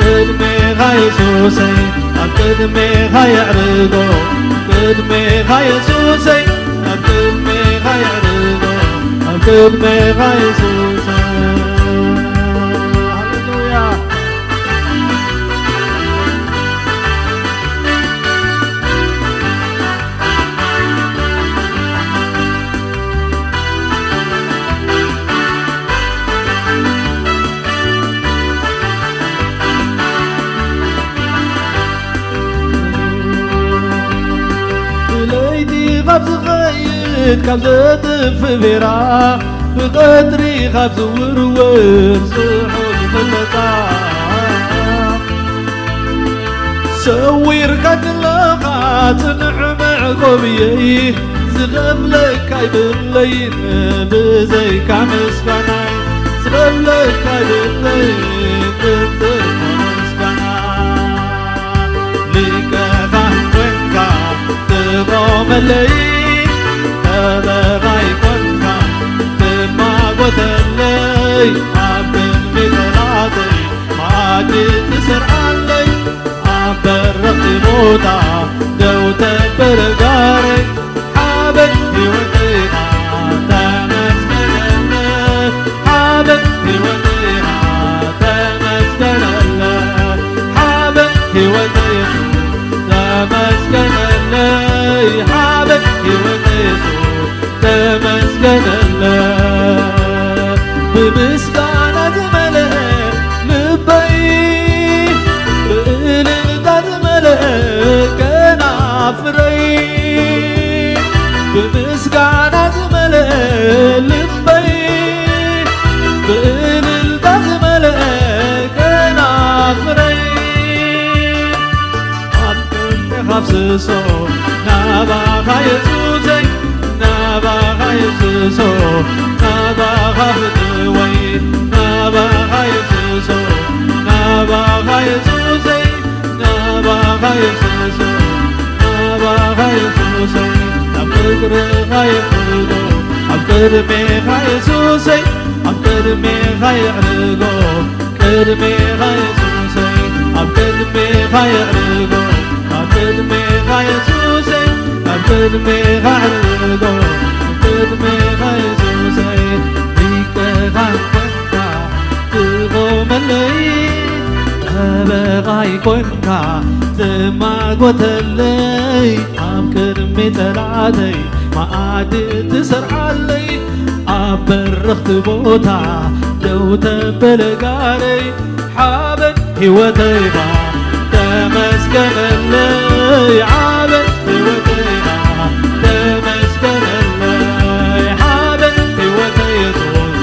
ቅድሜኻ የሱሰይ ኣብ ቅድሜኻ የዕርጎ ቅድሜኻ የሱሰይ ኣብ ቅድሜኻ የዕርጎ ኣብ ቅድሜኻ የሱሰይ ሃሌሉያ ብለይቲ ካብ ዝኸይድ ካብ ዘጥፍ ቤራ ብቐትሪ ካብ ዝውርወር ስሑል ፍለጻ ሰዊርካ ዘለኻ ጽንዕ መዕቆብየይ ዝኸፍለካ ኣይብለይን ብዘይካ ምስጋናይ ዝኸፍለካ ኣይብለይን ብዘይካ ምስጋና ሊቀኻ ኮንካ ትቆመለይ ጠበቓይ ኮንካ ትማጎተለይ ኣብ ቅድሚ ጠላተይ መኣዲ ትሰርዓለይ ኣብ በረኽቲ ቦታ ደው ተብል ጋረይ ሓበን ህይወተይኻ ተመስገነለይ ሓበን ህይወተይኻ ተመስገነለይ ሓበን ህይወተይ ተመስገነለይ ሓበን ህይወተይ ተመስገነለይ ብምስጋና ዝመልአ ልበይ ብእልልታ ዝመልአ ከናፍረይ ብምስጋና ዝመልአ ልበይ ብእልልታ ዝመልአ ከናፍረይ ኣብ ክንዲ ኻፍስሶ ናባኻ የሱሰይ ናባኻ የሱሶ ናባኻ ፍትወይ ናባኻ የሱሶ ናባኻ የሱሰይ ናባኻ የሱሶ ናባኻ የሱሰይ ናብ እግርኻ የብሎ ኣብ ቅድሜኻ የሱሰይ ኣብ ቅድሜኻ የዕርጎ ቅድሜኻ የሱሰይ ኣብ ቅድሜኻ የዕርጎ ኣብ ቅድሜኻ የሱሰይ ኣብ ቅድሜኻ ዕርጎ ኣብ ቅድሜኻ የሱሰይ ሊቀኻ ኮንካ ትቆመለይ ጠበቓይ ኮንካ ትማጎተለይ ኣብ ቅድሚ ጠላተይ መኣዲ ትሰርዓለይ ኣብ በረኽቲ ቦታ ደው ተበለ ጋረይ ሓበን ህይወተይኻ ተመስገነለይ ሓበን ህይወተይኻ ተመስገነለይ ሓበን ህይወተይ የሱስ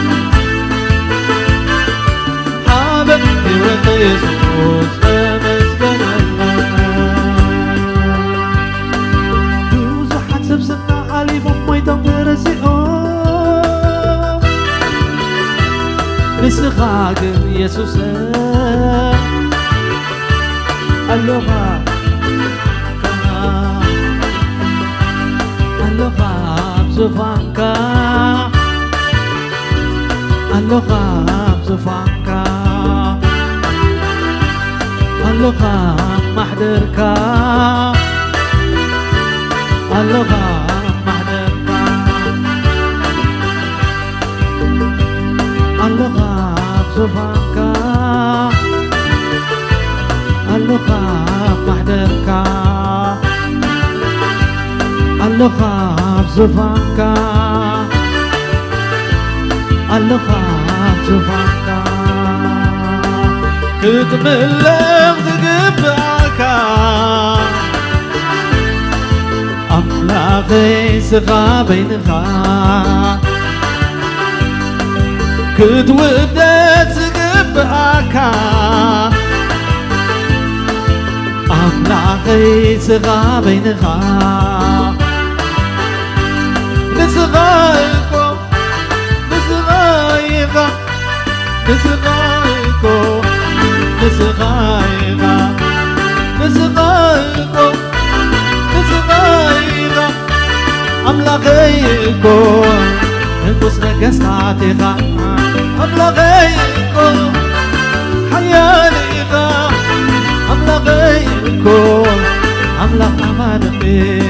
ሓበን ህይወተይ የሱስ ተመስገነለይ ብዙሓት ሰብ ስና ሓሊፎም ሞይቶም ተረሲኦም ንስኻ ግን የሱሰ ኣሎኻ ኣሎኻ ኣብ ዙፋንካ ኣሎኻ ኣብ ዙፋንካ፣ ኣሎኻ ኣብ ማሕደርካ፣ ኣሎኻ ኣብ ማሕደርካ፣ ኣሎኻ ኣብ ዙፋንካ፣ ኣሎኻ ኣብ ማሕደርካ፣ ኣሎኻ ኣብ ዙፋንካ፣ ኣሎኻ ኣብ ዙፋንካ። ክትምለኽ ዝግብኣካ ኣምላኸይ ስኻ በይንኻ ክትውደስ ዝግብኣካ ኣምላኸይ ስኻ በይንኻ ንስኻ እኮ ንስኻ ኢኻ ንስኻ እኮ ንስኻ ኢኻ ንስኻ እኮ ንስኻ ኢኻ ኣምላኸይ እኮ ንጉስ ነገስታት ኢኻ ኣምላኸይ እኮ ሓያል ኢኻ ኣምላኸይ እኮ ኣምላኽ ኣማኑኤል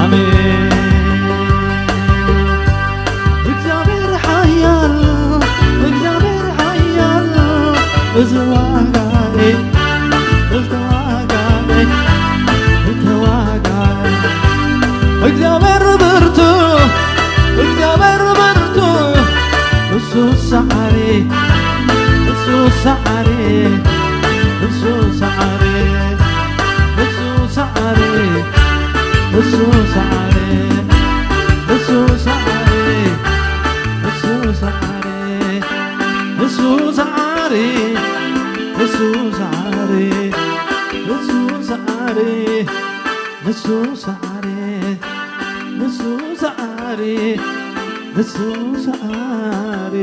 ኣሜን። እግዚኣብሔር ሓያል፣ እግዚኣብሔር ሓያል፣ እዚ ዋጋይ፣ እዚ ዋጋይ፣ እዚ ዋጋይ። እግዚኣብሔር ብርቱ፣ እግዚኣብሔር ብርቱ፣ እሱ ሰዓሪ፣ እሱ ሰዓሪ፣ እሱ ሰዓሪ፣ እሱ ሰዓሪ፣ እሱ ሰዓሪ፣ እሱ ሰዓሪ፣ እሱ ሰዓሪ፣ እሱ ሰዓሪ፣ እሱ ሰዓሪ፣ እሱ ሰዓሪ፣ እሱ ሰዓሪ፣ እሱ ሰዓሪ፣ እሱ ሰዓሪ።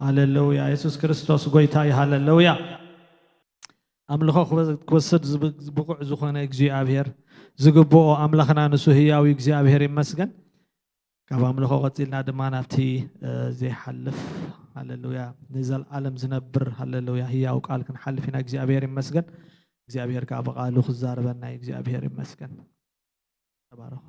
ሃሌሉያ። የሱስ ክርስቶስ ጎይታ እዩ። ሃሌሉያ። ኣምልኾ ክወ-፣ ክወስድ ዝብ-፣ ብቑዕ ዝኾነ እግዚኣብሔር፣ ዝግብኦ ኣምላኽና ንሱ ህያው እዩ። እግዚኣብሔር ይመስገን። ካብ ኣምልኾ ቀጺልና ድማ ናብቲ፣ እ፣ ዘይሓልፍ፣ ሃሌሉያ፣ ንዘለኣለም ዝነብር፣ ሃሌሉያ፣ ህያው ቃል ክንሓልፍ ኢና። እግዚኣብሔር ይመስገን። እግዚኣብሔር ከኣ ብቓሉ ክዛረበና እዩ። እግዚኣብሔር ይመስገን። ተባረኹ።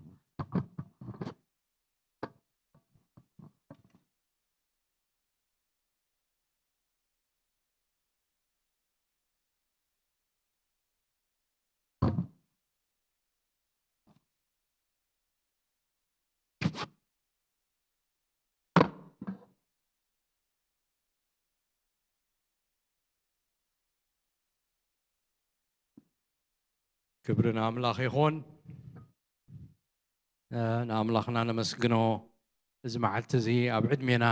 ክብሪ ንኣምላኽ ይኹን። እ፣ ንኣምላኽና ነመስግኖ። እዚ መዓልቲ እዚ ኣብ ዕድሜና፣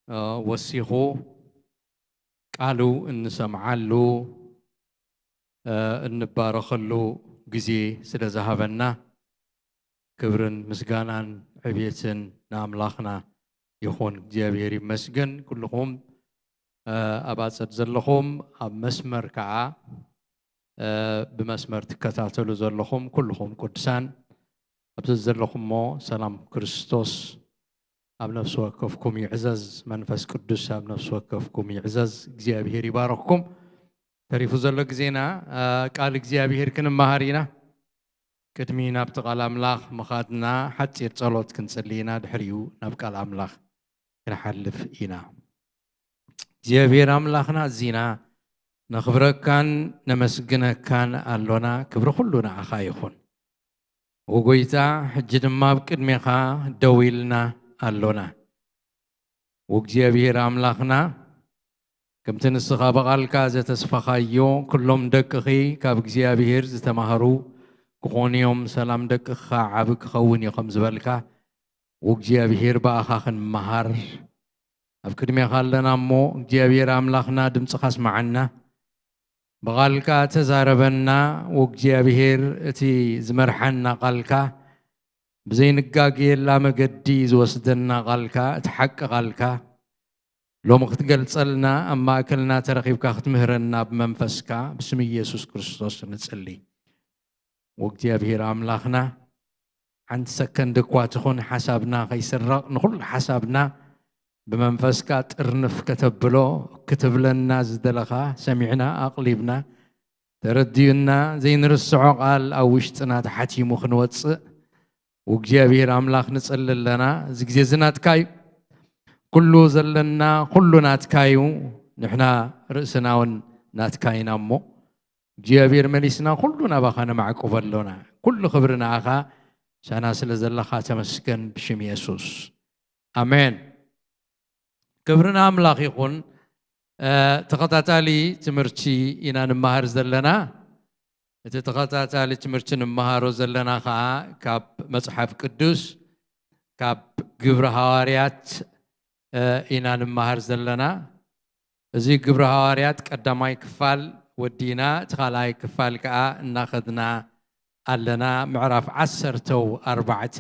እ፣ ወሲኹ ቃሉ እንሰምዓሉ፣ እ፣ እንባረኸሉ ግዜ ስለ ዝሃበና ክብርን ምስጋናን ዕብየትን ንኣምላኽና ይኹን። እግዚኣብሔር ይመስገን። ኩልኹም፣ እ፣ ኣብ ኣጸድ ዘለኹም፣ ኣብ መስመር ከዓ፣ እ፣ ብመስመር ትከታተሉ ዘለኹም ኩልኹም ቅዱሳን፣ ኣብዚ ዘለኹሞ ሰላም ክርስቶስ ኣብ ነፍሲ ወከፍኩም ይዕዘዝ። መንፈስ ቅዱስ ኣብ ነፍሲ ወከፍኩም ይዕዘዝ። እግዚኣብሔር ይባረኽኩም። ተሪፉ ዘሎ ግዜና፣ እ፣ ቃል እግዚኣብሔር ክንመሃር ኢና። ቅድሚ ናብቲ ቃል ኣምላኽ ምኻድና ሓጺር ጸሎት ክንጽሊ ኢና። ድሕሪኡ ናብ ቃል ኣምላኽ ክንሓልፍ ኢና። እግዚኣብሔር ኣምላኽና፣ ኣዚና ነኽብረካን ነመስግነካን ኣሎና። ክብሪ ኩሉ ንዓኻ ይኹን። ወጎይታ፣ ሕጂ ድማ ኣብ ቅድሜኻ ደው ኢልና ኣሎና። ወእግዚኣብሔር ኣምላኽና፣ ከምቲ ንስኻ ብቓልካ ዘተስፋኻዮ፣ ኩሎም ደቅኺ ካብ እግዚኣብሔር ዝተማህሩ ክኾኑ እዮም፣ ሰላም ደቅኻ ዓቢ ክኸውን እዩ ከም ዝበልካ፣ ወእግዚኣብሔር ብኣኻ ክንመሃር፣ ኣብ ቅድሜኻ ኣለና እሞ እግዚኣብሔር ኣምላኽና ድምፅኻ ስምዓና፣ ብቓልካ ተዛረበና። ወእግዚኣብሔር እቲ ዝመርሓና ቓልካ ብዘይንጋገየላ መገዲ ዝወስደና ቓልካ እቲ ሓቂ ቓልካ ሎሚ ክትገልጸልና ኣብ ማእከልና ተረኺብካ ክትምህረና ብመንፈስካ ብስም ኢየሱስ ክርስቶስ ንጽሊ። ወእግዚኣብሔር ኣምላኽና ሓንቲ ሰከንድ እኳ ትኹን ሓሳብና ከይስረቕ ንኹሉ ሓሳብና ብመንፈስካ ጥርንፍ ከተብሎ ክትብለና ዝደለኻ ሰሚዕና ኣቕሊብና ተረዲኡና ዘይንርስዖ ቃል ኣብ ውሽጥና ተሓቲሙ ክንወፅእ ወእግዚኣብሔር ኣምላኽ ንፅሊ ኣለና። እዚ ግዜ እዚ ናትካ እዩ። ኩሉ ዘለና ኩሉ ናትካ እዩ። ንሕና ርእስና እውን ናትካ ኢና እሞ እግዚኣብሔር መሊስና ኩሉ ናባኻ ነማዕቁበ ኣሎና። ኩሉ ክብሪ ንኣኻ ሳና ስለ ዘለኻ ተመስገን ብሽም የሱስ ኣሜን። ክብሪ ንኣምላኽ ይኹን። ተኸታታሊ ትምህርቲ ኢና ንመሃር ዘለና። እቲ ተኸታታሊ ትምህርቲ ንመሃሮ ዘለና ኸዓ ካብ መፅሓፍ ቅዱስ ካብ ግብሪ ሃዋርያት ኢና ንመሃር ዘለና። እዚ ግብሪ ሃዋርያት ቀዳማይ ክፋል ወዲና እቲ ካልኣይ ክፋል ከዓ እናኸድና ኣለና። ምዕራፍ ዓሰርተው ኣርባዕተ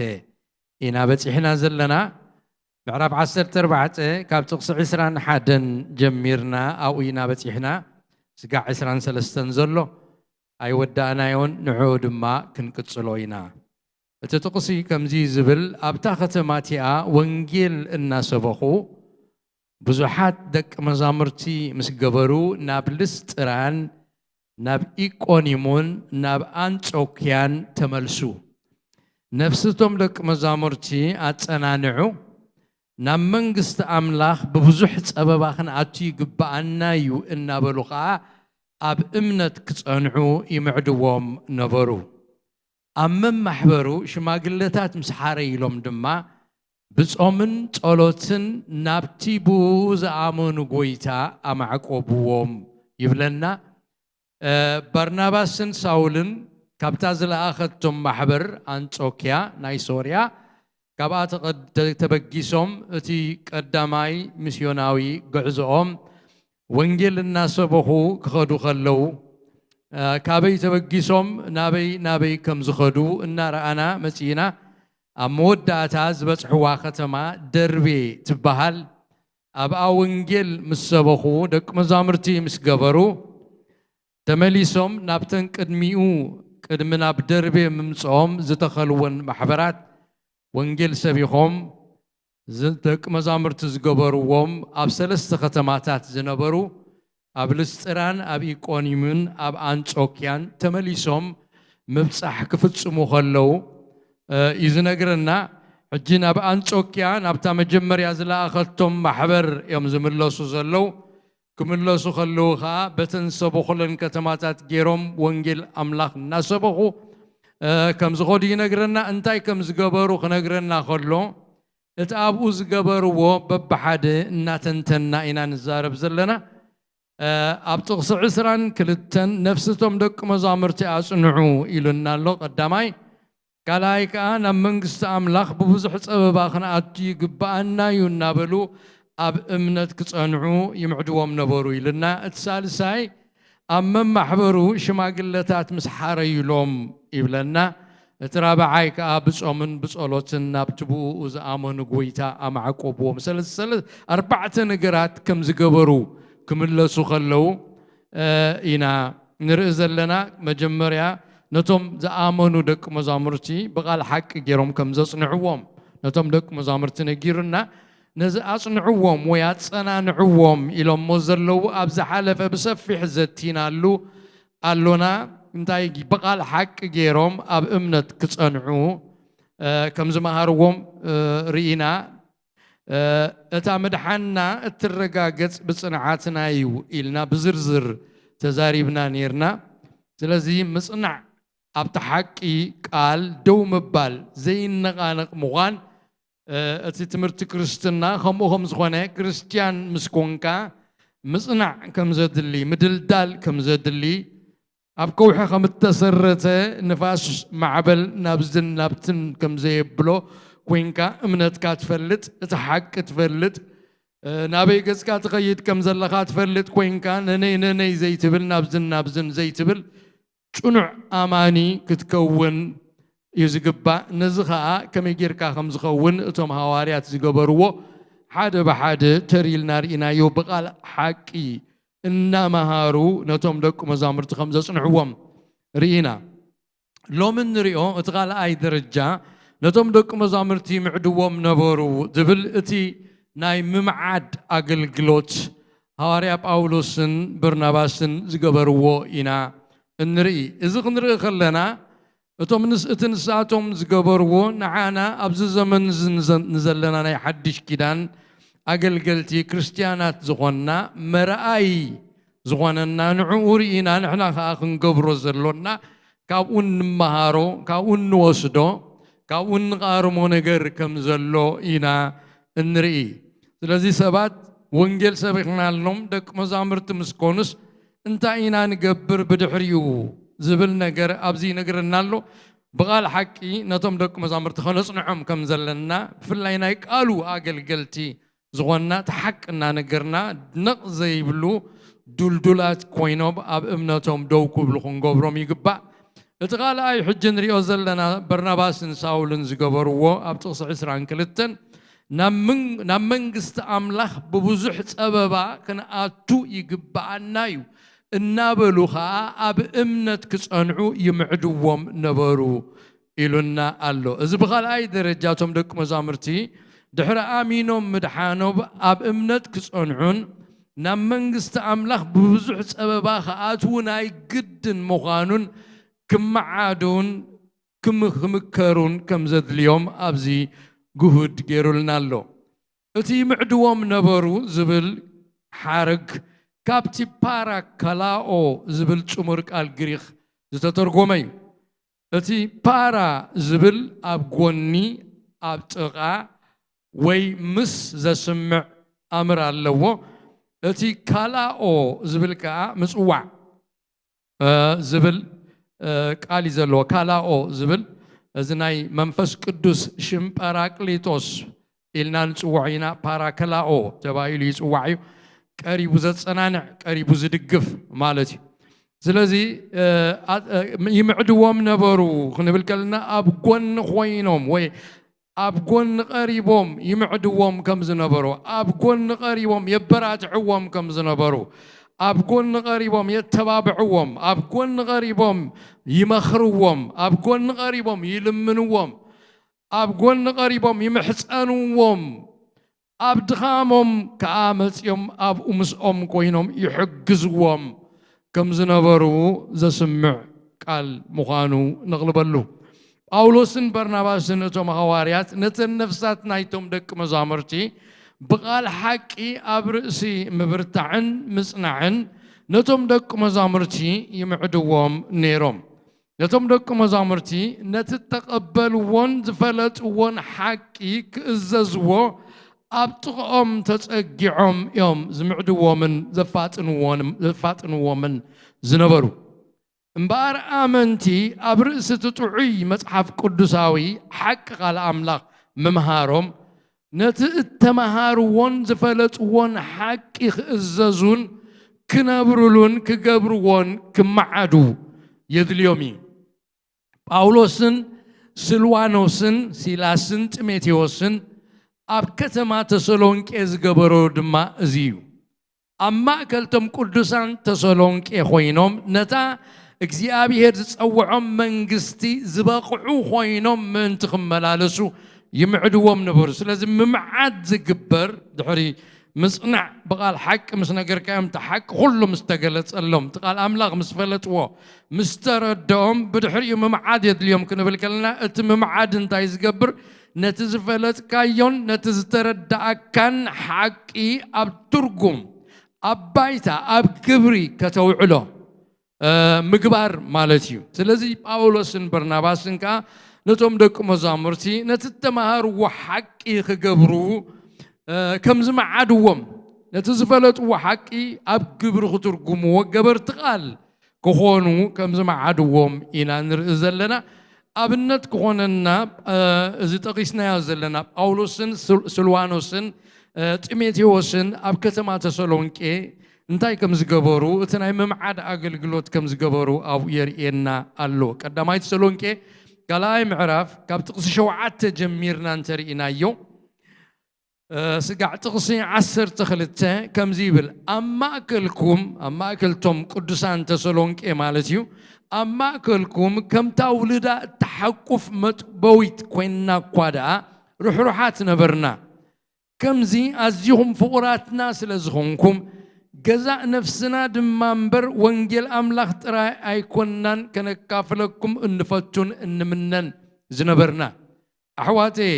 ኢና በፂሕና ዘለና። ምዕራፍ ዓሰርተ ኣርባዕተ ካብ ጥቕሲ ዕስራን ሓደን ጀሚርና ኣብኡ ኢና በፂሕና። ስጋዕ ዕስራን ሰለስተን ዘሎ ኣይወዳእናዮን፣ ንዕኡ ድማ ክንቅፅሎ ኢና። እቲ ጥቕሲ ከምዚ ዝብል፣ ኣብታ ከተማ እቲኣ ወንጌል እናሰበኹ ብዙሓት ደቂ መዛሙርቲ ምስ ገበሩ ናብ ልስጥራን ናብ ኢቆኒሙን ናብ ኣንጾክያን ተመልሱ። ነፍሲ እቶም ደቂ መዛሙርቲ ኣጸናንዑ፣ ናብ መንግስቲ ኣምላኽ ብብዙሕ ጸበባ ክንኣቱ ይግብኣና እዩ እናበሉ ኸኣ ኣብ እምነት ክጸንዑ ይምዕድዎም ነበሩ። ኣብ መማሕበሩ ሽማግለታት ምስ ሓረይሎም ድማ ብጾምን ጸሎትን ናብቲ ብኡ ዝኣመኑ ጐይታ ኣማዕቆብዎም ይብለና። ባርናባስን ሳውልን ካብታ ዝለኣኸቶም ማሕበር ኣንጾክያ ናይ ሶርያ ካብኣ ተበጊሶም እቲ ቀዳማይ ምስዮናዊ ግዕዝኦም ወንጌል እናሰበኹ ክኸዱ ከለዉ ካበይ ተበጊሶም ናበይ ናበይ ከም ዝኸዱ እናረኣና መጺእና ኣብ መወዳእታ ዝበጽሕዋ ከተማ ደርቤ ትበሃል ኣብኣ ወንጌል ምስ ሰበኹ ደቂ መዛሙርቲ ምስ ገበሩ ተመሊሶም ናብተን ቅድሚኡ ቅድሚ ናብ ደርቤ ምምፅኦም ዝተኸልወን ማሕበራት ወንጌል ሰቢኾም ደቂ መዛሙርቲ ዝገበርዎም ኣብ ሰለስተ ከተማታት ዝነበሩ ኣብ ልስጥራን ኣብ ኢቆኒምን ኣብ ኣንጾክያን ተመሊሶም ምብጻሕ ክፍጽሙ ከለዉ እዩ ዝነግረና። ሕጂ ናብ ኣንጾክያ ናብታ መጀመርያ ዝለኣኸቶም ማሕበር እዮም ዝምለሱ ዘለዉ። ክምለሱ ከለዉ ኸኣ በተን ዝሰበኹለን ከተማታት ገይሮም ወንጌል ኣምላኽ እናሰበኹ ከም ዝኸዱ ይነግረና። እንታይ ከም ዝገበሩ ክነግረና ከሎ እቲ ኣብኡ ዝገበርዎ በብሓደ እናተንተንና ኢና ንዛረብ ዘለና። ኣብ ጥቕሲ ዕስራን ክልተን ነፍሲ እቶም ደቂ መዛሙርቲ ኣጽንዑ ኢሉና ኣሎ። ቀዳማይ ካልኣይ ከኣ ናብ መንግስቲ ኣምላኽ ብብዙሕ ጸበባ ክንኣቱ ይግብኣና እዩ እናበሉ ኣብ እምነት ክጸንዑ ይምዕድዎም ነበሩ ኢልና። እቲ ሳልሳይ ኣብ መማሕበሩ ሽማግለታት ምስ ሓረዩሎም ይብለና። እቲ ራብዓይ ከኣ ብጾምን ብጸሎትን ናብቲ ብኡ ዝኣመኑ ጐይታ ኣማዕቆብዎም። ሰለስተ ኣርባዕተ ነገራት ከም ዝገበሩ ክምለሱ ከለዉ ኢና ንርኢ ዘለና። መጀመርያ ነቶም ዝኣመኑ ደቂ መዛሙርቲ ብቓል ሓቂ ገይሮም ከም ዘጽንዕዎም ነቶም ደቂ መዛሙርቲ ነጊሩና። ነዚ ኣጽንዕዎም ወይ ኣጸናንዕዎም ኢሎሞ ዘለዉ ኣብ ዝሓለፈ ብሰፊሕ ዘቲናሉ ኣሎና። እንታይ ብቓል ሓቂ ገይሮም ኣብ እምነት ክጸንዑ ከም ዝመሃርዎም ርኢና። እታ ምድሓንና እትረጋገጽ ብጽንዓትና እዩ ኢልና ብዝርዝር ተዛሪብና ነይርና። ስለዚ ምጽናዕ ኣብቲ ሓቂ ቃል ደው ምባል ዘይነቓነቕ ምዃን እቲ ትምህርቲ ክርስትና ከምኡ ከም ዝኾነ ክርስትያን ምስ ኮንካ ምጽናዕ ከም ዘድሊ ምድልዳል ከም ዘድሊ ኣብ ከውሒ ከም እተሰረተ ንፋስ ማዕበል ናብዝን ናብትን ከም ዘየብሎ ኮይንካ እምነትካ ትፈልጥ፣ እቲ ሓቂ ትፈልጥ፣ ናበይ ገጽካ ትኸይድ ከም ዘለኻ ትፈልጥ ኮይንካ፣ ነነይ ነነይ ዘይትብል፣ ናብዝን ናብዝን ዘይትብል፣ ጽኑዕ ኣማኒ ክትከውን እዩ ዝግባእ። ነዚ ኸኣ ከመይ ጌርካ ከም ዝኸውን እቶም ሃዋርያት ዝገበርዎ ሓደ ብሓደ ተሪልና ርኢናዮ። ብቓል ሓቂ እናመሃሩ ነቶም ደቂ መዛሙርቲ ከም ዘጽንዕዎም ርኢና። ሎሚ እንሪኦ እቲ ካልኣይ ደረጃ ነቶም ደቂ መዛሙርቲ ምዕድዎም ነበሩ ዝብል እቲ ናይ ምምዓድ ኣገልግሎት ሃዋርያ ጳውሎስን በርናባስን ዝገበርዎ ኢና እንርኢ። እዚ ክንርኢ ከለና እቶም ንስ-፣ እቲ ንሳቶም ዝገበርዎ ንዓና ኣብዚ ዘመን እዚ ንዘ-፣ ንዘለና ናይ ሓድሽ ኪዳን ኣገልገልቲ ክርስትያናት ዝኾንና መርኣይ ዝኾነና ንዕኡ ርኢና ንሕና ከኣ ክንገብሮ ዘሎና ካብኡ እንመሃሮ፣ ካብኡ እንወስዶ፣ ካብኡ እንቓርሞ ነገር ከም ዘሎ ኢና እንርኢ። ስለዚ ሰባት ወንጌል ሰቢኽናሎም ደቂ መዛሙርቲ ምስ ኮኑስ እንታይ ኢና ንገብር ብድሕሪኡ ዝብል ነገር ኣብዚ ይነግረና ኣሎ። ብቓል ሓቂ ነቶም ደቂ መዛሙርቲ ከነጽንዖም ከም ዘለና፣ ብፍላይ ናይ ቃሉ ኣገልገልቲ ዝኾንና፣ እቲ ሓቂ እናነገርና ነቕ ዘይብሉ ድልዱላት ኮይኖም ኣብ እምነቶም ደው ክብሉ ክንገብሮም ይግባእ። እቲ ካልኣይ ሕጂ ንሪኦ ዘለና በርናባስን ሳውልን ዝገበርዎ ኣብ ጥቕሲ ዕስራን ክልተን ናብ ምን-፣ ናብ መንግስቲ ኣምላኽ ብብዙሕ ጸበባ ክንኣቱ ይግብኣና እዩ እናበሉ ኸኣ ኣብ እምነት ክጸንዑ ይምዕድዎም ነበሩ ኢሉና ኣሎ። እዚ ብኻልኣይ ደረጃ እቶም ደቂ መዛሙርቲ ድሕሪ ኣሚኖም ምድሓኖም ኣብ እምነት ክጸንዑን ናብ መንግስቲ ኣምላኽ ብብዙሕ ጸበባ ክኣትዉ ናይ ግድን ምዃኑን ክመዓዱን ክም-፣ ክምከሩን ከም ዘድልዮም ኣብዚ ግሁድ ገይሩልና ኣሎ። እቲ ምዕድዎም ነበሩ ዝብል ሓረግ ካብቲ ፓራ ካላኦ ዝብል ጽሙር ቃል ግሪኽ ዝተተርጎመ እዩ። እቲ ፓራ ዝብል ኣብ ጎኒ፣ ኣብ ጥቓ ወይ ምስ ዘስምዕ ኣምር ኣለዎ። እቲ ካላኦ ዝብል ከኣ ምጽዋዕ እ፣ ዝብል፣ እ፣ ቃል እዩ ዘለዎ። ካላኦ ዝብል እዚ ናይ መንፈስ ቅዱስ ሽም ጳራቅሊጦስ ኢልና ንጽውዖ ኢና። ፓራከላኦ ተባሂሉ ይጽዋዕ እዩ። ቀሪቡ ዘጸናንዕ፣ ቀሪቡ ዝድግፍ ማለት እዩ። ስለዚ፣ እ፣ ኣ-፣ እ፣ ይምዕድዎም ነበሩ ክንብል ከለና ኣብ ጎኒ ኮይኖም ወይ ኣብ ጎኒ ቀሪቦም ይምዕድዎም ከም ዝነበሩ፣ ኣብ ጎኒ ቀሪቦም የበራትዕዎም ከም ዝነበሩ፣ ኣብ ጎኒ ቀሪቦም የተባብዕዎም፣ ኣብ ጎኒ ቀሪቦም ይመኽርዎም፣ ኣብ ጎኒ ቀሪቦም ይልምንዎም፣ ኣብ ጎኒ ቀሪቦም ይምሕጸንዎም፣ ኣብ ድኻሞም ከኣ መጺኦም ኣብኡ ምስኦም ኮይኖም ይሕግዝዎም ከም ዝነበሩ ዘስምዕ ቃል ምዃኑ ነቕልበሉ። ጳውሎስን በርናባስን እቶም ሃዋርያት ነተን ነፍሳት ናይቶም ደቂ መዛሙርቲ ብቓል ሓቂ ኣብ ርእሲ ምብርታዕን ምጽናዕን ነቶም ደቂ መዛሙርቲ ይምዕድዎም ነይሮም። ነቶም ደቂ መዛሙርቲ ነቲ እተቐበልዎን ዝፈለጥዎን ሓቂ ክእዘዝዎ ኣብ ጥቕኦም ተጸጊዖም እዮም ዝምዕድዎምን ዘፋጥንዎን-፣ ዘፋጥንዎምን ዝነበሩ። እምበኣር ኣመንቲ ኣብ ርእሲ እቲ ጥዑይ መጽሓፍ ቅዱሳዊ ሓቂ ቃል ኣምላኽ ምምሃሮም፣ ነቲ እተመሃርዎን ዝፈለጥዎን ሓቂ ክእዘዙን ክነብርሉን ክገብርዎን ክመዓዱ የድልዮም እዩ። ጳውሎስን ስልዋኖስን ሲላስን ጢሞቴዎስን ኣብ ከተማ ተሰሎንቄ ዝገበሮ ድማ እዚ እዩ። ኣብ ማእከል እቶም ቅዱሳን ተሰሎንቄ ኮይኖም ነታ እግዚኣብሔር ዝጸውዖም መንግስቲ ዝበቕዑ ኮይኖም ምእንቲ ክመላለሱ ይምዕድዎም ነበሩ። ስለዚ ምምዓድ ዝግበር ድሕሪ ምጽናዕ ብቓል ሓቂ ምስ ነገርካዮም፣ እቲ ሓቂ ኩሉ ምስ ተገለጸሎም፣ እቲ ቃል ኣምላኽ ምስ ፈለጥዎ፣ ምስ ተረድኦም፣ ብድሕሪኡ ምምዓድ የድልዮም ክንብል ከለና፣ እቲ ምምዓድ እንታይ ዝገብር? ነቲ ዝፈለጥካዮን ነቲ ዝተረዳኣካን ሓቂ ኣብ ትርጉም፣ ኣብ ባይታ፣ ኣብ ግብሪ ከተውዕሎ፣ እ፣ ምግባር ማለት እዩ። ስለዚ ጳውሎስን በርናባስን ከኣ ነቶም ደቂ መዛሙርቲ ነቲ እተማሃርዎ ሓቂ ክገብሩ፣ እ፣ ከም ዝመዓድዎም፣ ነቲ ዝፈለጥዎ ሓቂ ኣብ ግብሪ ክትርጉምዎ ገበርቲ ቃል ክኾኑ ከም ዝመዓድዎም ኢና ንርኢ ዘለና። ኣብነት ክኾነና፣ እ፣ እዚ ጠቒስናዮ ዘለና ጳውሎስን ስል-፣ ስልዋኖስን ጢሞቴዎስን ኣብ ከተማ ተሰሎንቄ እንታይ ከም ዝገበሩ፣ እቲ ናይ ምምዓድ ኣገልግሎት ከም ዝገበሩ ኣብኡ የርእየና ኣሎ። ቀዳማይ ተሰሎንቄ ካልኣይ ምዕራፍ ካብ ጥቕሲ ሸውዓተ ጀሚርና እንተርኢናዮ፣ ስጋዕ ጥቕሲ ዓሰርተ ክልተ ከምዚ ይብል፣ ኣብ ማእከልኩም፣ ኣብ ማእከልቶም ቅዱሳን ተሰሎንቄ ማለት እዩ፣ ኣብ ማእከልኩም ከምታ ውልዳ እትሓቁፍ መጥበዊት ኮይንና እኳ ደኣ ርሕሩሓት ነበርና። ከምዚ ኣዚኹም ፍቑራትና ስለ ዝኾንኩም፣ ገዛእ ነፍስና ድማ እምበር ወንጌል ኣምላኽ ጥራይ ኣይኮንናን ከነካፍለኩም እንፈቱን እንምነን ዝነበርና። ኣሕዋተየ፣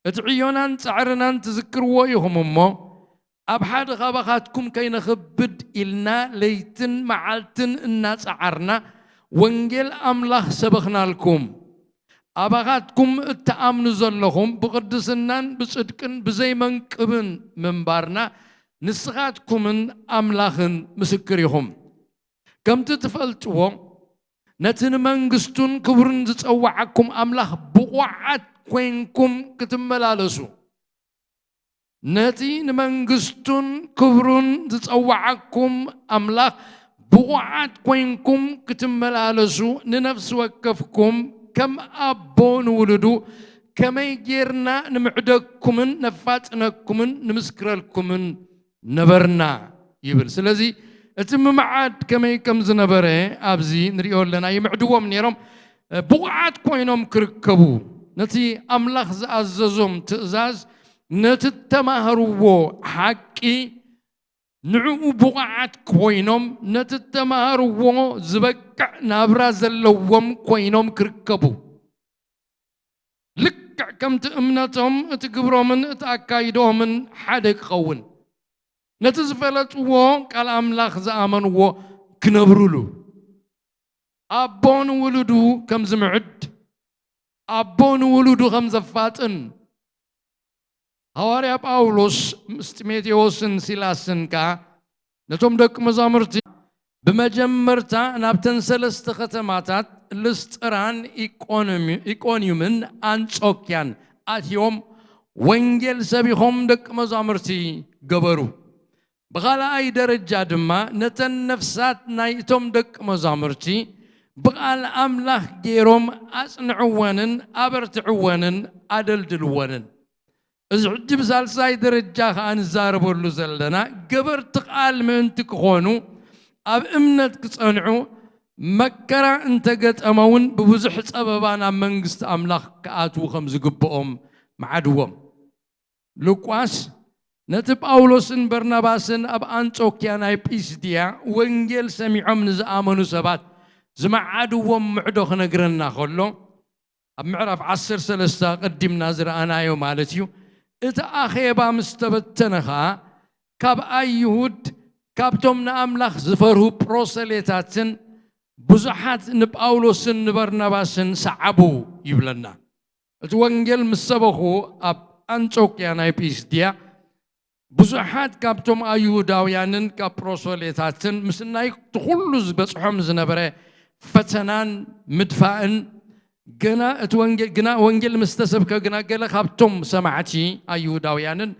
እቲ ዕዮናን ጻዕርናን ትዝክርዎ ኢኹም እሞ፣ ኣብ ሓደ ካባኻትኩም ከይነኽብድ ኢልና ለይትን መዓልትን እናጸዓርና ወንጌል ኣምላኽ ሰበኽናልኩም። ኣባኻትኩም እትኣምኑ ዘለኹም ብቕድስናን ብጽድቅን ብዘይመንቅብን ምንባርና ንስኻትኩምን ኣምላኽን ምስክር ኢኹም። ከምቲ ትፈልጥዎ፣ ነቲ ንመንግስቱን ክብሩን ዝጸዋዓኩም ኣምላኽ ብቑዓት ኮይንኩም ክትመላለሱ፣ ነቲ ንመንግስቱን ክብሩን ዝጸዋዓኩም ኣምላኽ ብቑዓት ኮይንኩም ክትመላለሱ፣ ንነፍሲ ወከፍኩም ከም ኣቦ ንውሉዱ ከመይ ጌርና ንምዕደግኩምን ነፋጥነኩምን ንምስክረልኩምን ነበርና ይብል። ስለዚ እቲ ምምዓድ ከመይ ከም ዝነበረ ኣብዚ ንሪኦ ኣለና። ይምዕድዎም ነይሮም፣ ብቑዓት ኮይኖም ክርከቡ፣ ነቲ ኣምላኽ ዝኣዘዞም ትእዛዝ፣ ነቲ እተማህርዎ ሓቂ ንዕኡ ብቑዓት ኮይኖም፣ ነቲ እተማህርዎ ዝበቅዕ ናብራ ዘለዎም ኮይኖም ክርከቡ፣ ልክዕ ከምቲ እምነቶም፣ እቲ ግብሮምን እቲ ኣካይዶምን ሓደ ክኸውን፣ ነቲ ዝፈለጥዎ ቃል ኣምላኽ ዝኣመንዎ ክነብሩሉ፣ ኣቦ ንውሉዱ ከም ዝምዕድ፣ ኣቦ ንውሉዱ ከም ዘፋጥን፣ ሃዋርያ ጳውሎስ ምስ ጢሞቴዎስን ሲላስን ከኣ ነቶም ደቂ መዛሙርቲ ብመጀመርታ ናብተን ሰለስተ ከተማታት ልስጥራን ኢቆንሚ-፣ ኢቆንዩምን ኣንጾክያን ኣትዮም ወንጌል ሰቢኾም ደቂ መዛሙርቲ ገበሩ። ብኻልኣይ ደረጃ ድማ ነተን ነፍሳት ናይ እቶም ደቂ መዛሙርቲ ብቓል ኣምላኽ ገይሮም ኣጽንዕወንን ኣበርትዕወንን ኣደልድልወንን። እዚ ሕጂ ብሳልሳይ ደረጃ ኸኣ ንዛረበሉ ዘለና፣ ገበርቲ ቃል ምእንቲ ክኾኑ፣ ኣብ እምነት ክጸንዑ፣ መከራ እንተገጠመውን ብብዙሕ ጸበባ ናብ መንግስቲ ኣምላኽ ክኣትዉ ከም ዝግብኦም መዓድዎም። ሉቃስ ነቲ ጳውሎስን በርናባስን ኣብ ኣንጾክያ ናይ ጲስድያ ወንጌል ሰሚዖም ንዝኣመኑ ሰባት ዝመዓድዎም ምዕዶ ክነግረና ኸሎ፣ ኣብ ምዕራፍ ዓሰርተ ሰለስተ ኣቐዲምና ዝረኣናዮ ማለት እዩ። እቲ ኣኼባ ምስ ተበተነ ኸኣ፣ ካብ ኣይሁድ፣ ካብቶም ንኣምላኽ ዝፈርሁ ፕሮሰሌታትን ብዙሓት ንጳውሎስን ንበርናባስን ሰዓቡ ይብለና። እቲ ወንጌል ምስ ሰበኹ፣ ኣብ ኣንጾክያ ናይ ፒስድያ ብዙሓት ካብቶም ኣይሁዳውያንን ካብ ፕሮሶሌታትን ምስ ናይ እቲ ኩሉ ዝበጽሖም ዝነበረ ፈተናን ምድፋእን፣ ገና እቲ ወንጌል፣ ግና ወንጌል ምስ ተሰብከ፣ ግና ገለ ካብቶም ሰማዕቲ ኣይሁዳውያንን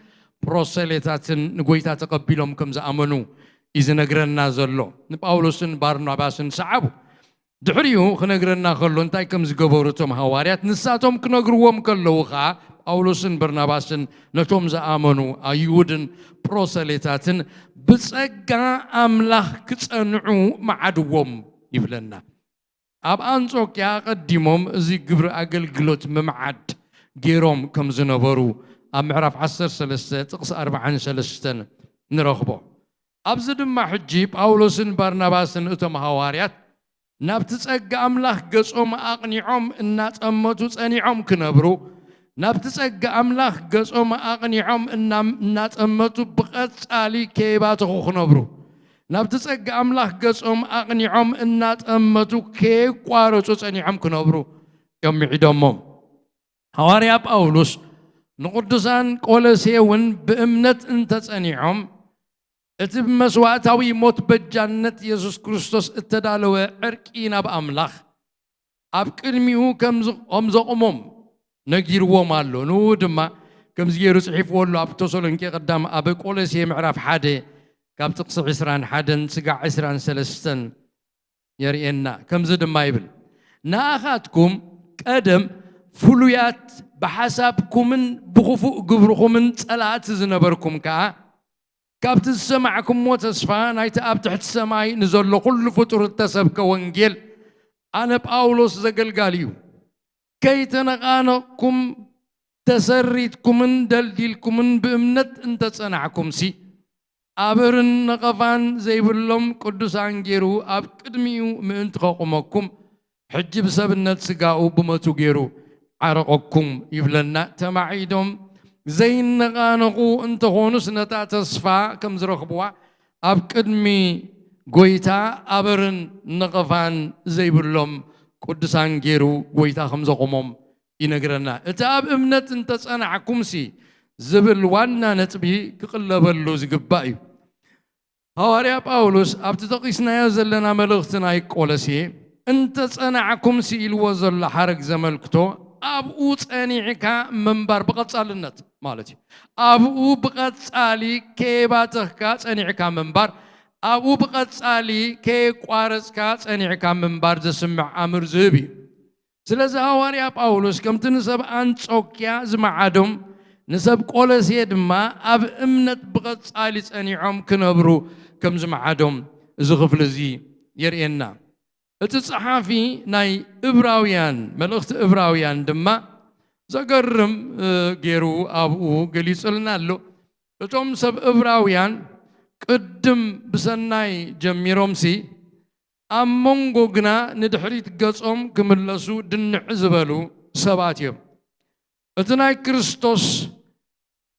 ፕሮሰሌታትን ንጎይታ ተቐቢሎም ከም ዝኣመኑ እዩ ዝነግረና ዘሎ። ንጳውሎስን ባርናባስን ሰዓቡ። ድሕሪኡ ክነግረና ከሎ እንታይ ከም ዝገበሩ እቶም ሃዋርያት፣ ንሳቶም ክነግርዎም ከለዉ ኸኣ፣ ጳውሎስን በርናባስን ነቶም ዝኣመኑ ኣይሁድን ፕሮሰሌታትን ብጸጋ ኣምላኽ ክጸንዑ መዓድዎም ይብለና። ኣብ ኣንጾክያ ኣቐዲሞም እዚ ግብሪ ኣገልግሎት ምምዓድ ገይሮም ከም ዝነበሩ ኣብ ምዕራፍ ዓሰርተ ሰለስተ ጥቕሲ ኣርብዓን ሰለስተን ንረኽቦ። ኣብዚ ድማ ሕጂ ጳውሎስን ባርናባስን እቶም ሃዋርያት ናብቲ ጸጋ ኣምላኽ ገጾም ኣቕኒዖም እናጠመቱ ጸኒዖም ክነብሩ፣ ናብቲ ጸጋ ኣምላኽ ገጾም ኣቕኒዖም እና-፣ እናጠመቱ ብቐጻሊ ከይባተኹ ክነብሩ፣ ናብቲ ጸጋ ኣምላኽ ገጾም ኣቕኒዖም እናጠመቱ ከየቋረጹ ጸኒዖም ክነብሩ እዮም ምዒዶሞም። ሃዋርያ ጳውሎስ ንቅዱሳን ቆሎሴ እውን ብእምነት እንተጸኒዖም፣ እቲ ብመስዋእታዊ ሞት በጃነት የሱስ ክርስቶስ እተዳለወ ዕርቂ ናብ ኣምላኽ ኣብ ቅድሚኡ ከም ዝ-፣ ከም ዘቑሞም ነጊርዎም ኣሎ። ንኡ ድማ ከምዚ ገይሩ ጽሒፍዎ ኣሎ ኣብ ተሰሎንቄ ቀዳም ኣብ ቆሎሴ ምዕራፍ ሓደ ካብ ጥቕሲ ዕስራን ሓደን ስጋዕ ዕስራን ሰለስተን የርእየና። ከምዚ ድማ ይብል፣ ንኣኻትኩም ቀደም ፍሉያት ብሓሳብኩምን ብኽፉእ ግብርኹምን ጸላእቲ ዝነበርኩም ከኣ ካብቲ ዝሰማዕኩምዎ ተስፋ ናይቲ ኣብ ትሕቲ ሰማይ ንዘሎ ኩሉ ፍጡር እተሰብከ ወንጌል ኣነ ጳውሎስ ዘገልጋሊ እዩ። ከይተነቓነቕኩም ተሰሪትኩምን ደልዲልኩምን ብእምነት እንተጸናዕኩምሲ ኣበርን ነቐፋን ዘይብሎም ቅዱሳን ገይሩ ኣብ ቅድሚኡ ምእንቲ ከቑመኩም ሕጂ ብሰብነት ስጋኡ ብሞቱ ገይሩ ዓረቐኩም ይብለና። ተማዒዶም ዘይነቓነቑ እንተኾኑስ ነታ ተስፋ ከም ዝረኽብዋ ኣብ ቅድሚ ጎይታ ኣበርን ነቐፋን ዘይብሎም ቅዱሳን ገይሩ ጎይታ ከም ዘቑሞም ይነግረና። እቲ ኣብ እምነት እንተጸናዕኩምሲ ዝብል ዋና ነጥቢ ክቕለበሉ ዝግባእ እዩ። ሃዋርያ ጳውሎስ ኣብቲ ጠቒስናዮ ዘለና መልእኽቲ ናይ ቆሎሴ እንተጸናዕኩምሲ ኢልዎ ዘሎ ሓረግ ዘመልክቶ ኣብኡ ጸኒዕካ ምንባር ብቐጻልነት ማለት እዩ። ኣብኡ ብቐጻሊ ከየባተኽካ ጸኒዕካ ምንባር፣ ኣብኡ ብቐጻሊ ከየቋረጽካ ጸኒዕካ ምንባር ዘስምዕ ኣምር ዝህብ እዩ። ስለዚ ሃዋርያ ጳውሎስ ከምቲ ንሰብ ኣንጾክያ ዝመዓዶም ንሰብ ቆሎሴ ድማ ኣብ እምነት ብቐጻሊ ጸኒዖም ክነብሩ ከም ዝመዓዶም እዚ ክፍሊ እዚ የርእየና። እቲ ጸሓፊ ናይ እብራውያን መልእኽቲ እብራውያን ድማ ዘገርም ገይሩ ኣብኡ ገሊጹልና ኣሎ። እቶም ሰብ እብራውያን ቅድም ብሰናይ ጀሚሮምሲ ኣብ መንጎ ግና ንድሕሪት ገጾም ክምለሱ ድንዕ ዝበሉ ሰባት እዮም። እቲ ናይ ክርስቶስ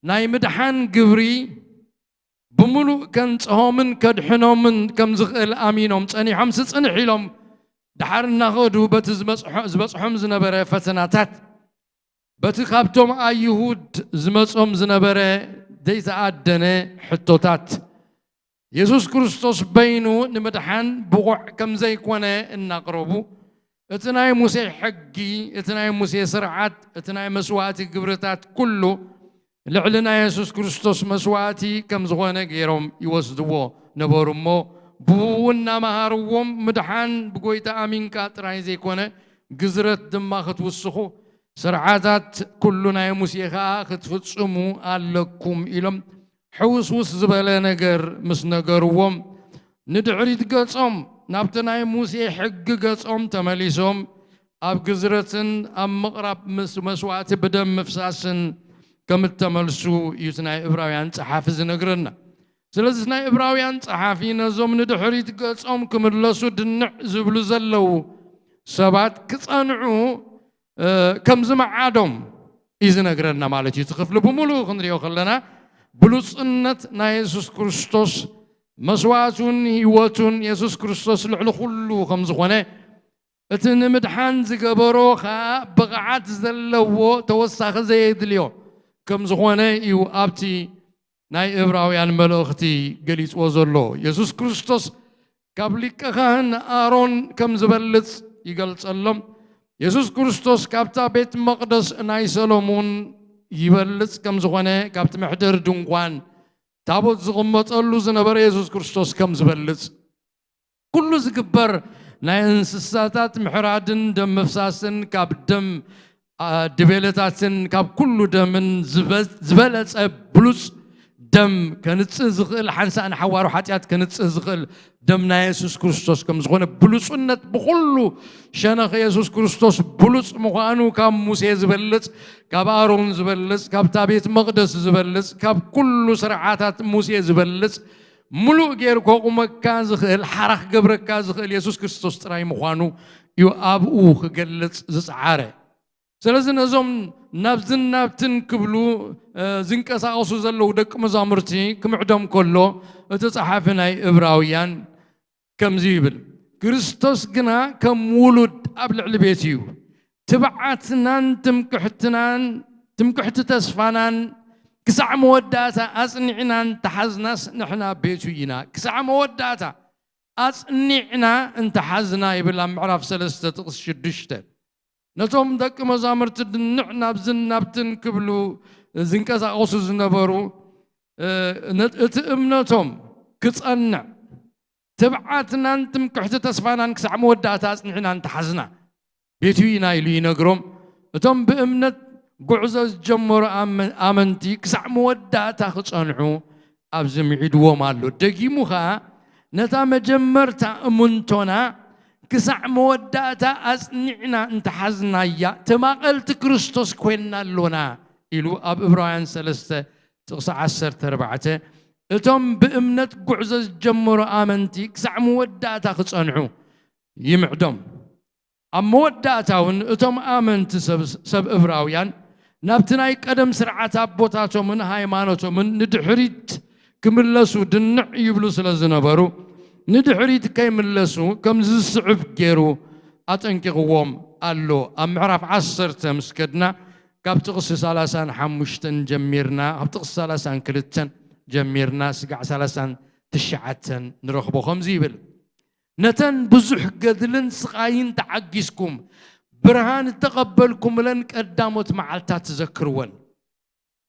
ናይ ምድሓን ግብሪ ብምሉእ ከንጽሆምን ከድሕኖምን ከም ዝኽእል ኣሚኖም ጸኒሖምሲ ጽንሕ ኢሎም ደሓር እናኸዱ በቲ ዝበጽሖ- ዝበጽሖም ዝነበረ ፈተናታት በቲ ካብቶም ኣይሁድ ዝመጾም ዝነበረ ዘይተኣደነ ሕቶታት የሱስ ክርስቶስ በይኑ ንምድሓን ብቑዕ ከም ዘይኮነ እናቕረቡ እቲ ናይ ሙሴ ሕጊ፣ እቲ ናይ ሙሴ ስርዓት፣ እቲ ናይ መስዋእቲ ግብርታት ኩሉ ልዕሊ ናይ የሱስ ክርስቶስ መስዋእቲ ከም ዝኾነ ገይሮም ይወስድዎ ነበሩ እሞ ብኡ እናመሃርዎም ምድሓን ብጎይታ ኣሚንካ ጥራይ ዘይኮነ ግዝረት ድማ ክትውስኹ ስርዓታት ኩሉ ናይ ሙሴ ኸኣ ክትፍጽሙ ኣለኩም ኢሎም ሕውስውስ ዝበለ ነገር ምስ ነገርዎም ንድሕሪት ገጾም ናብቲ ናይ ሙሴ ሕጊ ገጾም ተመሊሶም ኣብ ግዝረትን ኣብ ምቕራብ ምስ መስዋእቲ ብደም ምፍሳስን ከም እተመልሱ እዩ እቲ ናይ እብራውያን ጸሓፊ ዝነግረና። ስለዚ ናይ እብራውያን ጸሓፊ ነዞም ንድሕሪት ገጾም ክምለሱ ድንዕ ዝብሉ ዘለዉ ሰባት ክጸንዑ ከም ዝመዓዶም እዩ ዝነግረና ማለት እዩ። እቲ ክፍሊ ብምሉኡ ክንሪኦ ከለና ብሉጽነት ናይ የሱስ ክርስቶስ መስዋእቱን ህይወቱን የሱስ ክርስቶስ ልዕሊ ኩሉ ከም ዝኾነ እቲ ንምድሓን ዝገበሮ ኸኣ ብቕዓት ዘለዎ ተወሳኺ ዘየድልዮ ከም ዝኾነ እዩ ኣብቲ ናይ እብራውያን መልእኽቲ ገሊጽዎ ዘሎ። የሱስ ክርስቶስ ካብ ሊቀ ካህን ኣሮን ከም ዝበልጽ ይገልጸሎም። የሱስ ክርስቶስ ካብታ ቤት መቕደስ ናይ ሰሎሞን ይበልጽ ከም ዝኾነ ካብቲ መሕደሪ ድንኳን ታቦት ዝቕመጠሉ ዝነበረ የሱስ ክርስቶስ ከም ዝበልጽ ኩሉ ዝግበር ናይ እንስሳታት ምሕራድን ደም ምፍሳስን ካብ ደም ድቤለታትን ካብ ኩሉ ደምን ዝበለጸ ብሉጽ ደም ከንጽህ ዝኽእል ሓንሳእ ንሓዋሩ ሓጢኣት ከንጽህ ዝኽእል ደም ናይ የሱስ ክርስቶስ ከም ዝኾነ ብሉጽነት ብኹሉ ሸነኽ የሱስ ክርስቶስ ብሉጽ ምዃኑ ካብ ሙሴ ዝበልጽ ካብ ኣሮን ዝበልጽ ካብታ ቤት መቕደስ ዝበልጽ ካብ ኩሉ ስርዓታት ሙሴ ዝበልጽ ምሉእ ገይሩ ከቑመካ ዝኽእል ሓራ ክገብረካ ዝኽእል የሱስ ክርስቶስ ጥራይ ምዃኑ እዩ ኣብኡ ክገልጽ ዝጸዓረ። ስለዚ ነዞም ናብዝን ናብትን ክብሉ ዝንቀሳቐሱ ዘለዉ ደቂ መዛሙርቲ ክምዕዶም ከሎ እቲ ጸሓፊ ናይ እብራውያን ከምዚ ይብል፣ ክርስቶስ ግና ከም ውሉድ ኣብ ልዕሊ ቤት እዩ። ትብዓትናን ትምክሕትናን ትምክሕቲ ተስፋናን ክሳዕ መወዳእታ ኣጽኒዕና እንተሓዝናስ ንሕና ቤቱ ኢና። ክሳዕ መወዳእታ ኣጽኒዕና እንተሓዝና ይብል ኣብ ምዕራፍ ሰለስተ ጥቕሲ ሽዱሽተ። ነቶም ደቂ መዛሙርቲ ድንዕ ናብዝን ናብትን ክብሉ ዝንቀሳቐሱ ዝነበሩ፣ እ፣ ነ-፣ እቲ እምነቶም ክጸንዕ፣ ትብዓትናን ትምክሕቲ ተስፋናን ክሳዕ መወዳእታ ኣጽኒዕና እንተሓዝና፣ ቤቱ ኢና ኢሉ ይነግሮም። እቶም ብእምነት ጉዕዞ ዝጀመሩ ኣመ-፣ ኣመንቲ ክሳዕ መወዳእታ ክጸንሑ ኣብዚ ምዒድዎም ኣሎ። ደጊሙ ኸኣ፣ ነታ መጀመርታ እሙንቶና ክሳዕ መወዳእታ ኣጽኒዕና እንተሓዝናያ፣ ተማቐልቲ ክርስቶስ ኮይንና ኣሎና ኢሉ ኣብ ዕብራውያን ሰለስተ ጥቕሲ ዓሰርተ ኣርባዕተ፣ እቶም ብእምነት ጉዕዞ ዝጀመሩ ኣመንቲ ክሳዕ መወዳእታ ክጸንሑ ይምዕዶም። ኣብ መወዳእታ እውን እቶም ኣመንቲ ሰብ፣ ሰብ እብራውያን ናብቲ ናይ ቀደም ስርዓት ኣቦታቶምን ሃይማኖቶምን ንድሕሪት ክምለሱ ድንዕ ይብሉ ስለ ዝነበሩ፣ ንድሕሪት ከይምለሱ ከምዚ ዝስዕብ ገይሩ ኣጠንቂቕዎም ኣሎ። ኣብ ምዕራፍ ዓሰርተ ምስ ከድና፣ ካብ ጥቕሲ ሰላሳን ሓሙሽተን ጀሚርና፣ ካብ ጥቕሲ ሰላሳን ክልተን ጀሚርና ስጋዕ ሰላሳን ትሽዓተን ንረኽቦ። ከምዚ ይብል፣ ነተን ብዙሕ ገድልን ስቓይን ተዓጊስኩም፣ ብርሃን እተቐበልኩምለን ቀዳሞት መዓልታት ትዘክርወን።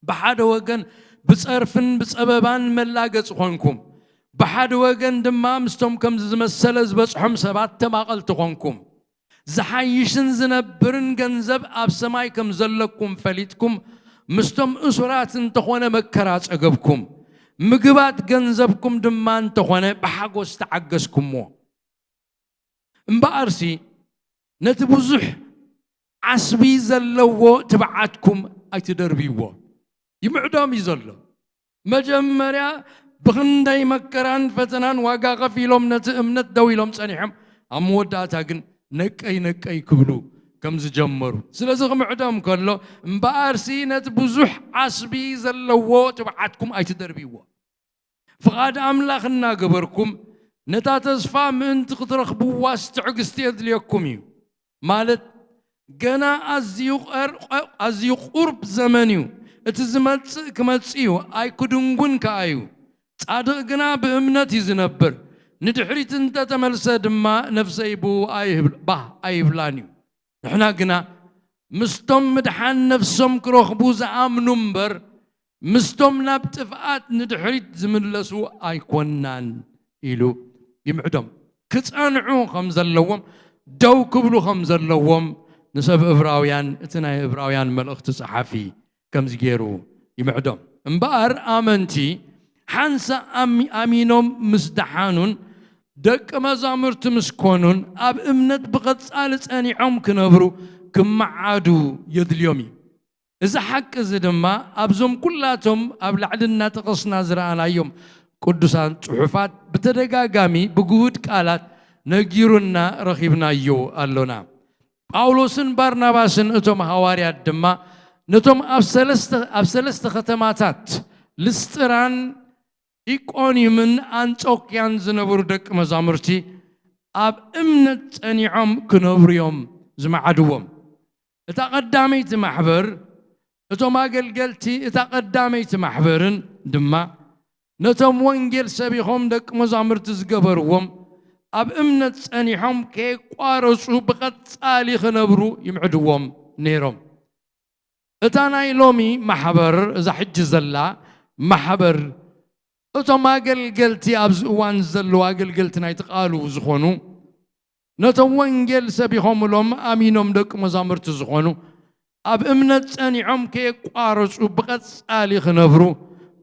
ብሓደ ወገን ብጸርፍን ብጸበባን መላገጺ ኾንኩም፣ ብሓደ ወገን ድማ ምስቶም ከምዚ ዝመሰለ ዝበጽሖም ሰባት ተማቐልቲ ኾንኩም። ዝሓይሽን ዝነብርን ገንዘብ ኣብ ሰማይ ከም ዘለኩም ፈሊጥኩም፣ ምስቶም እሱራት እንተኾነ መከራ ጸገብኩም፣ ምግባት ገንዘብኩም ድማ እንተኾነ ብሓጎስ ተዓገስኩምዎ። እምበኣርሲ ነቲ ብዙሕ ዓስቢ ዘለዎ ትብዓትኩም ኣይትደርብይዎ። ይምዕዶም እዩ ዘሎ። መጀመርያ ብኽንደይ መከራን ፈተናን ዋጋ ከፊሎም ነቲ እምነት ደው ኢሎም ጸኒሖም፣ ኣብ መወዳእታ ግን ነቀይ ነቀይ ክብሉ ከም ዝጀመሩ። ስለዚ ክምዕዶም ከሎ፣ እምበኣርሲ ነቲ ብዙሕ ዓስቢ ዘለዎ ትብዓትኩም ኣይትደርብይዎ። ፍቓድ ኣምላኽ እናገበርኩም፣ ነታ ተስፋ ምእንቲ ክትረኽብዋስ ትዕግስቲ የድልየኩም እዩ። ማለት፣ ገና ኣዝዩ ቀር-፣ ቀ-፣ ኣዝዩ ቁሩብ ዘመን እዩ። እቲ ዝመጽእ ክመጽእ እዩ፣ ኣይክድንጉን ከኣ እዩ። ጻድቕ ግና ብእምነት እዩ ዝነብር። ንድሕሪት እንተ ተመልሰ ድማ፣ ነፍሰይ ብኡ ኣይህብል-፣ ባህ ኣይብላን እዩ። ንሕና ግና ምስቶም ምድሓን ነፍሶም ክረኽቡ ዝኣምኑ እምበር፣ ምስቶም ናብ ጥፍኣት ንድሕሪት ዝምለሱ ኣይኮንናን ኢሉ ይምዕዶም። ክጸንዑ ከም ዘለዎም፣ ደው ክብሉ ከም ዘለዎም ንሰብ እብራውያን፣ እቲ ናይ እብራውያን መልእኽቲ ጸሓፊ ከምዚ ገይሩ ይምዕዶም። እምበኣር ኣመንቲ ሓንሳእ ኣሚ-፣ ኣሚኖም ምስ ደሓኑን ደቂ መዛሙርቲ ምስ ኮኑን ኣብ እምነት ብቐጻሊ ጸኒዖም ክነብሩ ክመዓዱ የድልዮም እዩ። እዚ ሓቂ እዚ ድማ ኣብዞም ኩላቶም ኣብ ላዕሊ እናጠቐስና ዝረኣናዮም ቅዱሳን ጽሑፋት ብተደጋጋሚ ብግሁድ ቃላት ነጊሩና ረኺብናዮ ኣሎና። ጳውሎስን ባርናባስን እቶም ሃዋርያት ድማ ነቶም ኣብ ሰለስተ፣ ኣብ ሰለስተ ከተማታት ልስጥራን ኢቆንዩምን ኣንጾክያን ዝነበሩ ደቂ መዛሙርቲ ኣብ እምነት ጸኒዖም ክነብሩ እዮም ዝመዓድዎም። እታ ቀዳመይቲ ማሕበር፣ እቶም ኣገልገልቲ እታ ቀዳመይቲ ማሕበርን ድማ ነቶም ወንጌል ሰቢኾም ደቂ መዛሙርቲ ዝገበርዎም፣ ኣብ እምነት ጸኒሖም ከየቋረጹ ብቐጻሊ ክነብሩ ይምዕድዎም ነይሮም። እታ ናይ ሎሚ ማሕበር፣ እዛ ሕጂ ዘላ ማሕበር፣ እቶም ኣገልገልቲ፣ ኣብዚ እዋን ዘለዉ ኣገልገልቲ ናይቲ ቃሉ ዝኾኑ፣ ነቶም ወንጌል ሰቢኾምሎም ኣሚኖም ደቂ መዛሙርቲ ዝኾኑ፣ ኣብ እምነት ጸኒዖም ከየቋረጹ ብቐጻሊ ክነብሩ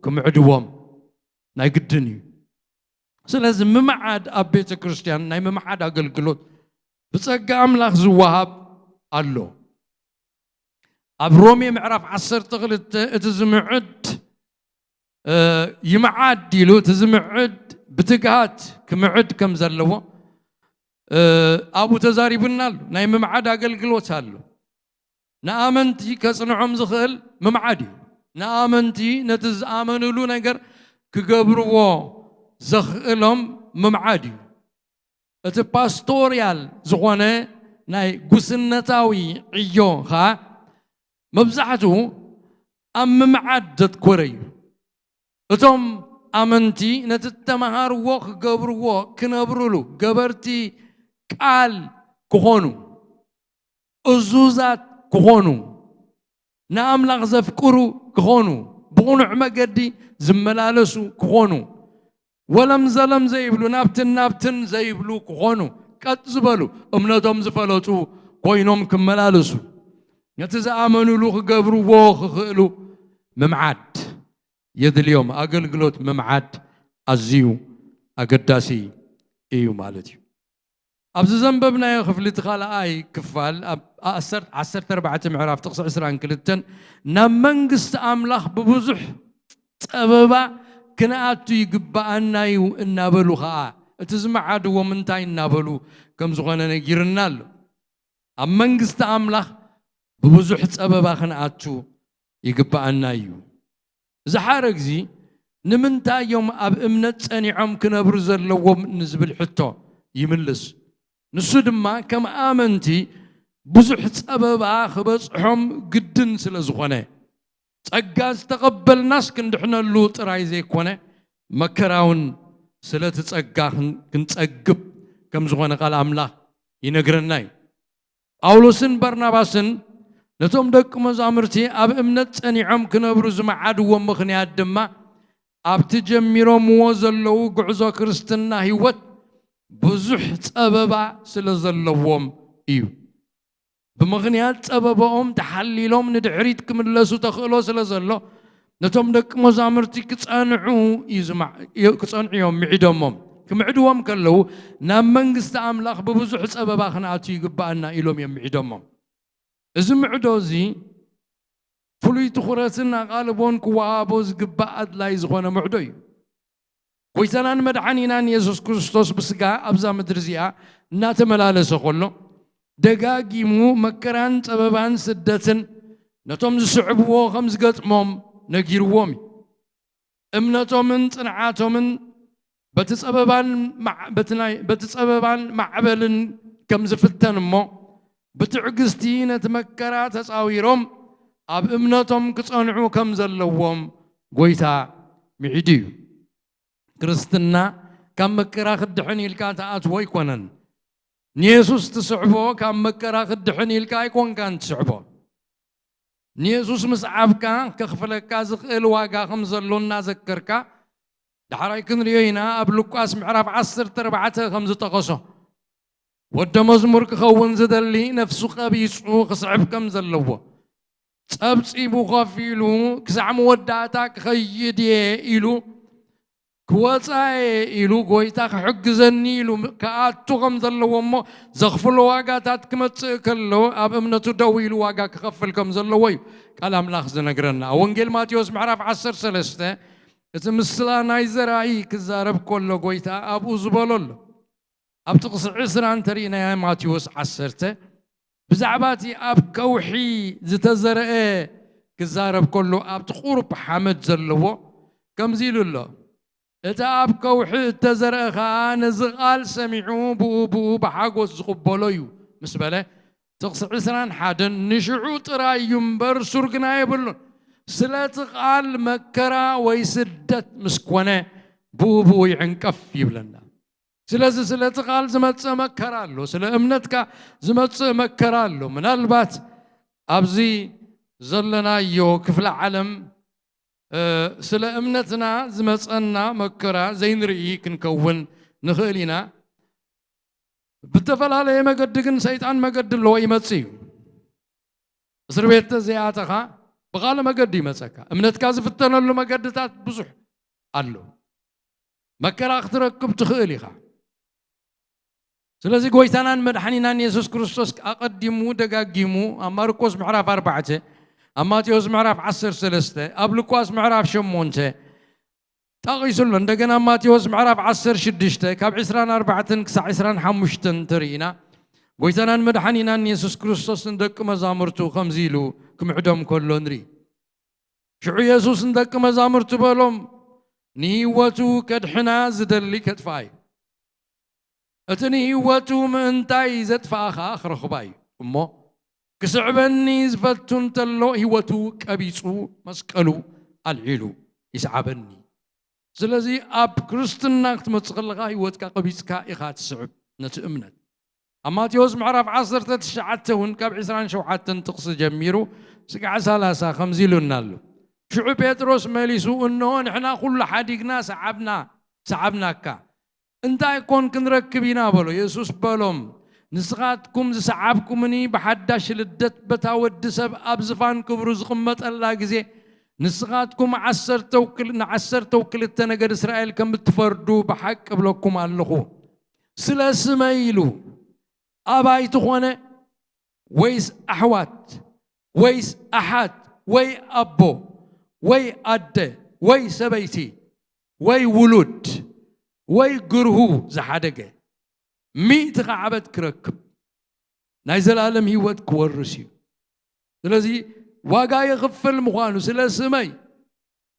ክምዕድዎም ናይ ግድን እዩ። ስለዚ ምምዓድ ኣብ ቤተ ክርስቲያን፣ ናይ ምምዓድ ኣገልግሎት ብጸጋ ኣምላኽ ዝወሃብ ኣሎ። ኣብ ሮሜ ምዕራፍ ዓሰርተ ክልተ፣ እቲ ዝምዕድ፣ እ፣ ይምዓድ ኢሉ፣ እቲ ዝምዕድ ብትግሃት ክምዕድ ከም ዘለዎ፣ እ፣ ኣብኡ ተዛሪቡና ኣሎ። ናይ ምምዓድ ኣገልግሎት ኣሎ። ንኣመንቲ ከጽንዖም ዝኽእል ምምዓድ እዩ። ንኣመንቲ ነቲ ዝኣመንሉ ነገር ክገብርዎ ዘኽእሎም ምምዓድ እዩ። እቲ ፓስቶርያል ዝኾነ ናይ ጉስነታዊ ዕዮ ኸኣ መብዛሕትኡ ኣብ ምምዓድ ዘትኮረ እዩ። እቶም ኣመንቲ ነቲ እተመሃርዎ ክገብርዎ፣ ክነብርሉ፣ ገበርቲ ቃል ክኾኑ፣ እዙዛት ክኾኑ፣ ንኣምላኽ ዘፍቅሩ ክኾኑ፣ ብቕኑዕ መገዲ ዝመላለሱ ክኾኑ፣ ወለም ዘለም ዘይብሉ፣ ናብትን ናብትን ዘይብሉ ክኾኑ፣ ቀጥ ዝበሉ፣ እምነቶም ዝፈለጡ ኮይኖም ክመላለሱ፣ ነቲ ዝኣመኑሉ ክገብርዎ ክኽእሉ ምምዓድ የድልዮም። ኣገልግሎት ምምዓድ ኣዝዩ ኣገዳሲ እዩ ማለት እዩ። ኣብዚ ዘንበብናዮ ክፍሊ፣ እቲ ካልኣይ ክፋል፣ ኣብ ዓሰርተ ኣርባዕተ ምዕራፍ ጥቕሲ ዕስራን ክልተን፣ ናብ መንግስቲ ኣምላኽ ብብዙሕ ጸበባ ክንኣቱ ይግብኣና እዩ እናበሉ ኸኣ፣ እቲ ዝመዓድዎም እንታይ እናበሉ ከም ዝኾነ ነጊርና ኣሎ። ኣብ መንግስቲ ኣምላኽ ብብዙሕ ጸበባ ክንኣቱ ይግብኣና እዩ። እዚ ሓረግ እዚ ንምንታይ እዮም ኣብ እምነት ጸኒዖም ክነብሩ ዘለዎም ንዝብል ሕቶ ይምልስ። ንሱ ድማ ከም ኣመንቲ ብዙሕ ጸበባ ክበጽሖም ግድን ስለ ዝኾነ፣ ጸጋ ዝተቐበልናስ ክንድሕነሉ ጥራይ ዘይኮነ፣ መከራውን ስለቲ ጸጋ ክን-፣ ክንጸግብ ከም ዝኾነ ቃል ኣምላኽ ይነግረና እዩ። ጳውሎስን በርናባስን ነቶም ደቂ መዛሙርቲ ኣብ እምነት ጸኒዖም ክነብሩ ዝመዓድዎም ምኽንያት ድማ፣ ኣብቲ ጀሚሮምዎ ዘለዉ ጉዕዞ ክርስትና ህይወት ብዙሕ ጸበባ ስለ ዘለዎም እዩ። ብምኽንያት ጸበባኦም ተሓሊሎም ንድሕሪት ክምለሱ ተኽእሎ ስለ ዘሎ፣ ነቶም ደቂ መዛሙርቲ ክጸንዑ እዩ ዝማ-፣ ክጸንዑ እዮም ምዒዶሞም። ክምዕድዎም ከለዉ፣ ናብ መንግስቲ ኣምላኽ ብብዙሕ ጸበባ ክንኣቱ ይግብኣና ኢሎም እዮም ምዒዶሞም። እዚ ምዕዶ እዚ ፍሉይ ትኹረትን ኣቓልቦን ክወሃቦ ዝግባእ ኣድላይ ዝኾነ ምዕዶ እዩ። ጎይታናን መድሓኒናን የሱስ ክርስቶስ ብስጋ ኣብዛ ምድሪ እዚኣ እናተመላለሰ ከሎ፣ ደጋጊሙ መከራን ጸበባን ስደትን ነቶም ዝስዕብዎ ከም ዝገጥሞም ነጊርዎም እዩ። እምነቶምን ጽንዓቶምን በቲ ጸበባን ማዕ-፣ በቲ ናይ-፣ በቲ ጸበባን ማዕበልን ከም ዝፍተን እሞ፣ ብትዕግስቲ ነቲ መከራ ተጻዊሮም ኣብ እምነቶም ክጸንዑ ከም ዘለዎም ጎይታ ምዒዱ እዩ። ክርስትና ካብ መከራ ክድሕን ኢልካ ትኣትዎ ኣይኮነን። ንየሱስ ትስዕቦ ካብ መከራ ክድሕን ኢልካ ኣይኮንካን ትስዕቦ። ንየሱስ ምስዓብካ ከኽፍለካ ዝኽእል ዋጋ ከም ዘሎ እናዘከርካ፣ ዳሕራይ ክንርእዮ ኢና፣ ኣብ ሉቃስ ምዕራፍ ዓሰርተ ኣርባዕተ ከም ዝጠቐሶ፣ ወደ መዝሙር ክኸውን ዝደሊ ነፍሱ ቀቢጹ ክስዕብ ከም ዘለዎ፣ ጸብጺቡ ኮፍ ኢሉ ክሳዕ መወዳእታ ክኸይድ እየ ኢሉ ክወጻ እየ ኢሉ፣ ጎይታ ክሕግዘኒ ኢሉ ክኣቱ ከም ዘለዎ እሞ፣ ዘኽፍሎ ዋጋታት ክመጽእ ከሎ ኣብ እምነቱ ደው ኢሉ ዋጋ ክኸፍል ከም ዘለዎ እዩ ቃል ኣምላኽ ዝነግረና። ኣብ ወንጌል ማቴዎስ ምዕራፍ ዓሰርተ ሰለስተ እቲ ምስላ ናይ ዘራኢ ክዛረብ ከሎ፣ ጎይታ ኣብኡ ዝበሎ ኣሎ። ኣብ ጥቕሲ ዕስራ እንተሪእናዮ፣ ማቴዎስ ዓሰርተ፣ ብዛዕባ እቲ ኣብ ከውሒ ዝተዘርአ ክዛረብ ከሎ፣ ኣብቲ ቁሩብ ሓመድ ዘለዎ ከምዚ ኢሉ ኣሎ። እቲ ኣብ ከውሒ እተዘርአ ኸኣ ነዚ ቃል ሰሚዑ ብኡ ብኡ ብሓጎስ ዝቕበሎ እዩ ምስ በለ፣ ጥቕሲ ዕስራን ሓደን፣ ንሽዑ ጥራይ እዩ እምበር ሱር ግና የብሉን። ስለቲ ቃል መከራ ወይ ስደት ምስ ኮነ ብኡ ብኡ ይዕንቀፍ ይብለና። ስለዚ ስለቲ ቃል ዝመጽእ መከራ ኣሎ፣ ስለ እምነትካ ዝመጽእ መከራ ኣሎ። ምናልባት ኣብዚ ዘለናዮ ክፍለ ዓለም፣ እ፣ ስለ እምነትና ዝመጸና መከራ ዘይንርኢ ክንከውን ንኽእል ኢና። ብተፈላለየ መገዲ ግን ሰይጣን መገዲ ኣለዎ፣ ይመጽእ እዩ። እስር ቤት ተዘይኣተኻ ብኻልእ መገዲ ይመጸካ። እምነትካ ዝፍተነሉ መገድታት ብዙሕ ኣሎ። መከራ ክትረክብ ትኽእል ኢኻ። ስለዚ ጎይታናን መድሓኒናን የሱስ ክርስቶስ ኣቐዲሙ ደጋጊሙ ኣብ ማርቆስ ምዕራፍ ኣርባዕተ፣ ኣብ ማቴዎስ ምዕራፍ ዓሰርተ ሰለስተ፣ ኣብ ሉቃስ ምዕራፍ ሸሞንተ ጠቒሱ ኣሎ። እንደገና ኣብ ማቴዎስ ምዕራፍ ዓሰርተ ሽዱሽተ ካብ ዕስራን ኣርባዕተን ክሳዕ ዕስራን ሓሙሽተን እንተርኢና፣ ጎይታናን መድሓኒናን የሱስ ክርስቶስ ንደቂ መዛሙርቱ ከምዚ ኢሉ ክምዕዶም ከሎ ንርኢ። ሽዑ የሱስ ንደቂ መዛሙርቱ በሎም፣ "ንህይወቱ ከድሕና ዝደሊ ከጥፍኣ እዩ። እቲ ንህይወቱ ምእንታይ ዘጥፍኣ ኸኣ ክረኽባ እዩ። እሞ ክስዕበኒ ዝፈቱ እንተሎ ህይወቱ ቀቢጹ መስቀሉ ኣልዒሉ ይስዓበኒ። ስለዚ ኣብ ክርስትና ክትመጽእ ከለኻ ህይወትካ ቀቢጽካ ኢኻ ትስዕብ ነቲ እምነት። ኣብ ማቴዎስ ምዕራፍ ዓሰርተ ትሽዓተ እውን ካብ ዕስራን ሸውዓተን ጥቕሲ ጀሚሩ ስጋዕ ሰላሳ ከምዚ ኢሉና ኣሎ። ሽዑ ጴጥሮስ መሊሱ፣ "እንሆ ንሕና ኩሉ ሓዲግና ሰዓብና፣ ሰዓብናካ። እንታይ ኮን ክንረክብ ኢና?" በሎ። የሱስ በሎም፣ "ንስኻትኩም ዝሰዓብኩምኒ ብሓዳሽ ልደት በታ ወዲ ሰብ ኣብ ዝፋን ክብሩ ዝቕመጠላ ግዜ፣ ንስኻትኩም ዓሰርተው ክል-፣ ንዓሰርተው ክልተ ነገድ እስራኤል ከም እትፈርዱ ብሓቂ እብለኩም ኣለኹ። ስለ ስመይ ኢሉ ኣባይቲ ኾነ፣ ወይስ ኣሕዋት፣ ወይስ ኣሓት፣ ወይ ኣቦ፣ ወይ ኣደ፣ ወይ ሰበይቲ፣ ወይ ውሉድ፣ ወይ ግርሁ ዝሓደገ፣ ሚእቲ ከዓበት ክረክብ፣ ናይ ዘላለም ህይወት ክወርስ እዩ። ስለዚ ዋጋ የኽፍል ምዃኑ፣ ስለ ስመይ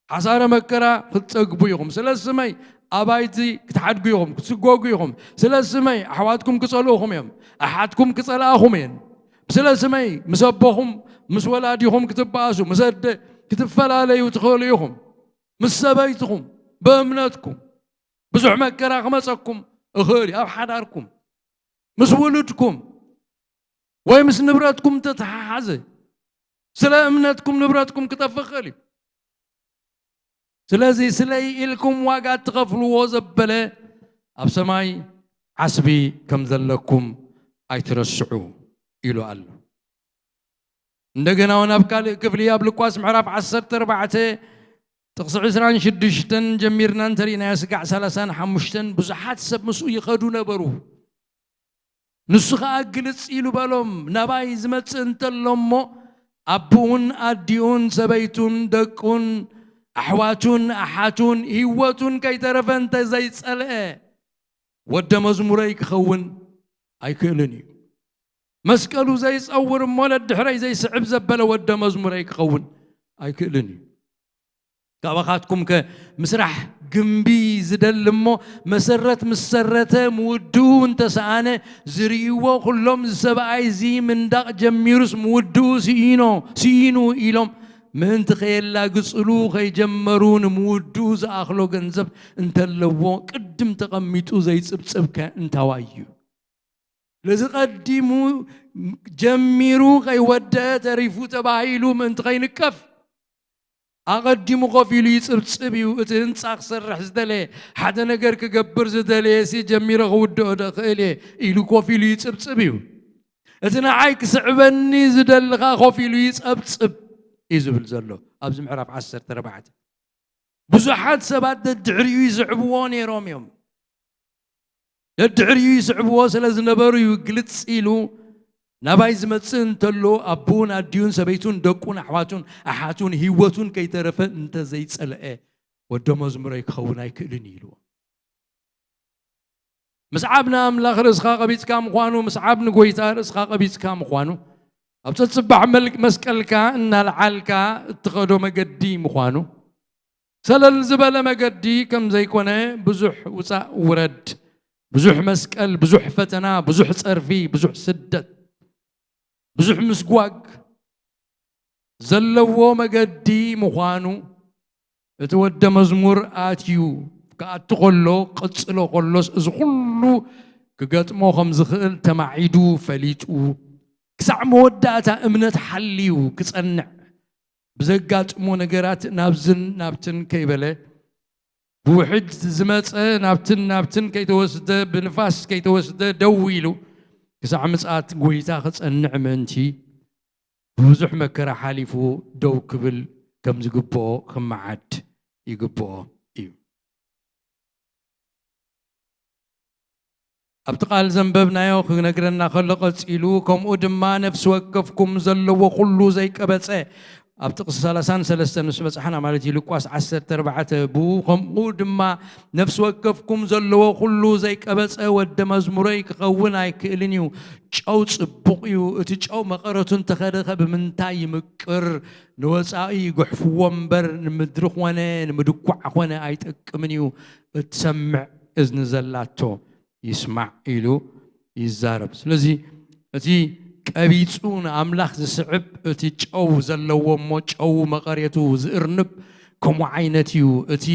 ሓሳረ መከራ ክትጸግቡ ኢኹም። ስለ ስመይ ኣባይቲ ክትሓድጉ ኢኹም፣ ክትስጎጉ ኢኹም። ስለ ስመይ ኣሕዋትኩም ክጸልኡኹም እዮም፣ ኣሓትኩም ክጸልኣኹም እየን። ስለ ስመይ ምስ ኣቦኹም፣ ምስ ወላዲኹም ክትበኣሱ፣ ምስ ኣደ ክትፈላለዩ ትኽእሉ ኢኹም። ምስ ሰበይትኹም፣ ብእምነትኩም ብዙሕ መከራ ክመጸኩም እኽእል እዩ። ኣብ ሓዳርኩም፣ ምስ ውሉድኩም፣ ወይ ምስ ንብረትኩም ተተሓሓዘ፣ ስለ እምነትኩም ንብረትኩም ክጠፍእ ይኽእል እዩ። ስለዚ ስለይ ኢልኩም ዋጋ እትኸፍልዎ ዘበለ ኣብ ሰማይ ዓስቢ ከም ዘለኩም ኣይትረስዑ ኢሉ ኣሎ። እንደገና እውን ኣብ ካልእ ክፍሊ ኣብ ሉቃስ ምዕራፍ ዓሰርተ ኣርባዕተ ጥቕሲ ዕስራን ሽዱሽተን ጀሚርና እንተሪእናዮ ስጋዕ ሰላሳን ሓሙሽተን ብዙሓት ሰብ ምስኡ ይኸዱ ነበሩ። ንሱ ኸኣ ግልጽ ኢሉ በሎም፣ "ናባይ ዝመጽእ እንተሎ እሞ ኣቦኡን ኣዲኡን ሰበይቱን ደቁን ኣሕዋቱን ኣሓቱን ህይወቱን ከይተረፈ እንተ ዘይጸልአ ወደ መዝሙረይ ክኸውን ኣይክእልን እዩ። መስቀሉ ዘይጸውር እሞ ነድሕረይ ዘይስዕብ ዘበለ ወደ መዝሙረይ ክኸውን ኣይክእልን እዩ። ካባኻትኩም ከ ምስራሕ ግምቢ ዝደሊ እሞ መሰረት ምስ ሰረተ ምውድኡ እንተሰኣነ ዝርእይዎ ኩሎም እዚ ሰብኣይ እዚ ምንዳቕ ጀሚሩስ ምውድኡ ስኢኖ ስኢኑ ኢሎም ምእንቲ ከየላግጽሉ ከይጀመሩ ንምውድኡ ዝኣኽሎ ገንዘብ እንተለዎ ቅድም ተቐሚጡ ዘይጽብጽብከ እንታዋይ እዩ?" ስለዚ ቀዲሙ ጀሚሩ ከይወደአ ተሪፉ ተባሂሉ ምእንቲ ከይንቀፍ ኣቐዲሙ ኮፍ ኢሉ ይጽብጽብ እዩ። እቲ ህንጻ ክሰርሕ ዝደለየ፣ ሓደ ነገር ክገብር ዝደለየ ሲ ጀሚረ ክውድኦ ዶ እኽእል እየ ኢሉ ኮፍ ኢሉ ይጽብጽብ እዩ። እቲ ንዓይ ክስዕበኒ ዝደልኻ ኮፍ ኢሉ ይጸብጽብ እዩ ዝብል ዘሎ ኣብዚ ምዕራፍ ዓሰርተ ኣርባዕተ። ብዙሓት ሰባት ደድሕሪኡ ይስዕብዎ ነይሮም እዮም። ደድሕሪኡ ይስዕብዎ ስለ ዝነበሩ እዩ ግልጽ ኢሉ፣ "ናባይ ዝመጽእ እንተሎ ኣቦኡን ኣዲኡን ሰበይቱን ደቁን ኣሕዋቱን ኣሓቱን ህይወቱን ከይተረፈ እንተ ዘይጸልአ ወደ መዝሙረይ ክኸውን ኣይክእልን እዩ" ኢልዎ። ምስዓብ ንኣምላኽ ርእስኻ ቀቢጽካ ምዃኑ፣ ምስዓብ ንጎይታ ርእስኻ ቀቢጽካ ምዃኑ፣ ኣብ ጸጽባሕ መልክ መስቀልካ እናልዓልካ እትኸዶ መገዲ ምዃኑ፣ ሰለል ዝበለ መገዲ ከም ዘይኮነ፣ ብዙሕ ውጻእ ውረድ፣ ብዙሕ መስቀል፣ ብዙሕ ፈተና፣ ብዙሕ ጸርፊ፣ ብዙሕ ስደት፣ ብዙሕ ምስጓግ ዘለዎ መገዲ ምዃኑ፣ እቲ ወደ መዝሙር ኣትዩ ክኣቱ ከሎ፣ ክቕጽሎ ከሎስ፣ እዚ ኩሉ ክገጥሞ ከም ዝኽእል ተማዒዱ ፈሊጡ፣ ክሳዕ መወዳእታ እምነት ሓልዩ ክጸንዕ፣ ብዘጋጥሞ ነገራት ናብዝን ናብትን ከይበለ፣ ብውሕጅ ዝመጸ ናብትን ናብትን ከይተወስደ፣ ብንፋስ ከይተወስደ ደው ኢሉ፣ ክሳዕ ምጽኣት ጎይታ ክጸንዕ ምእንቲ፣ ብብዙሕ መከራ ሓሊፉ ደው ክብል ከም ዝግብኦ ክመዓድ ይግብኦ እዩ። ኣብቲ ቃል ዘንበብናዮ ክነግረና ከሎ ቀጺሉ፣ "ከምኡ ድማ ነፍሲ ወከፍኩም ዘለዎ ኩሉ ዘይቀበጸ"፣ ኣብ ጥቕሲ ሰላሳን ሰለስተን ምስ በጻሕና ማለት እዩ፣ ሉቃስ ዓሰርተ ኣርባዕተ፣ ብኡ "ከምኡ ድማ ነፍሲ ወከፍኩም ዘለዎ ኩሉ ዘይቀበጸ ወደ መዝሙረይ ክኸውን ኣይክእልን እዩ። ጨው ጽቡቕ እዩ። እቲ ጨው መቐረቱ እንተኸደኸ ብምንታይ ይምቅር? ንወጻኢ ይጉሕፍዎ እምበር ንምድሪ ኾነ ንምድኳዕ ኾነ ኣይጠቅምን እዩ። እትሰምዕ እዝኒ ዘላቶ ይስማዕ" ኢሉ ይዛረብ። ስለዚ እቲ ቀቢጹ ንኣምላኽ ዝስዕብ፣ እቲ ጨው ዘለዎ እሞ ጨው መቐሬቱ ዝእርንብ ከምኡ ዓይነት እዩ። እቲ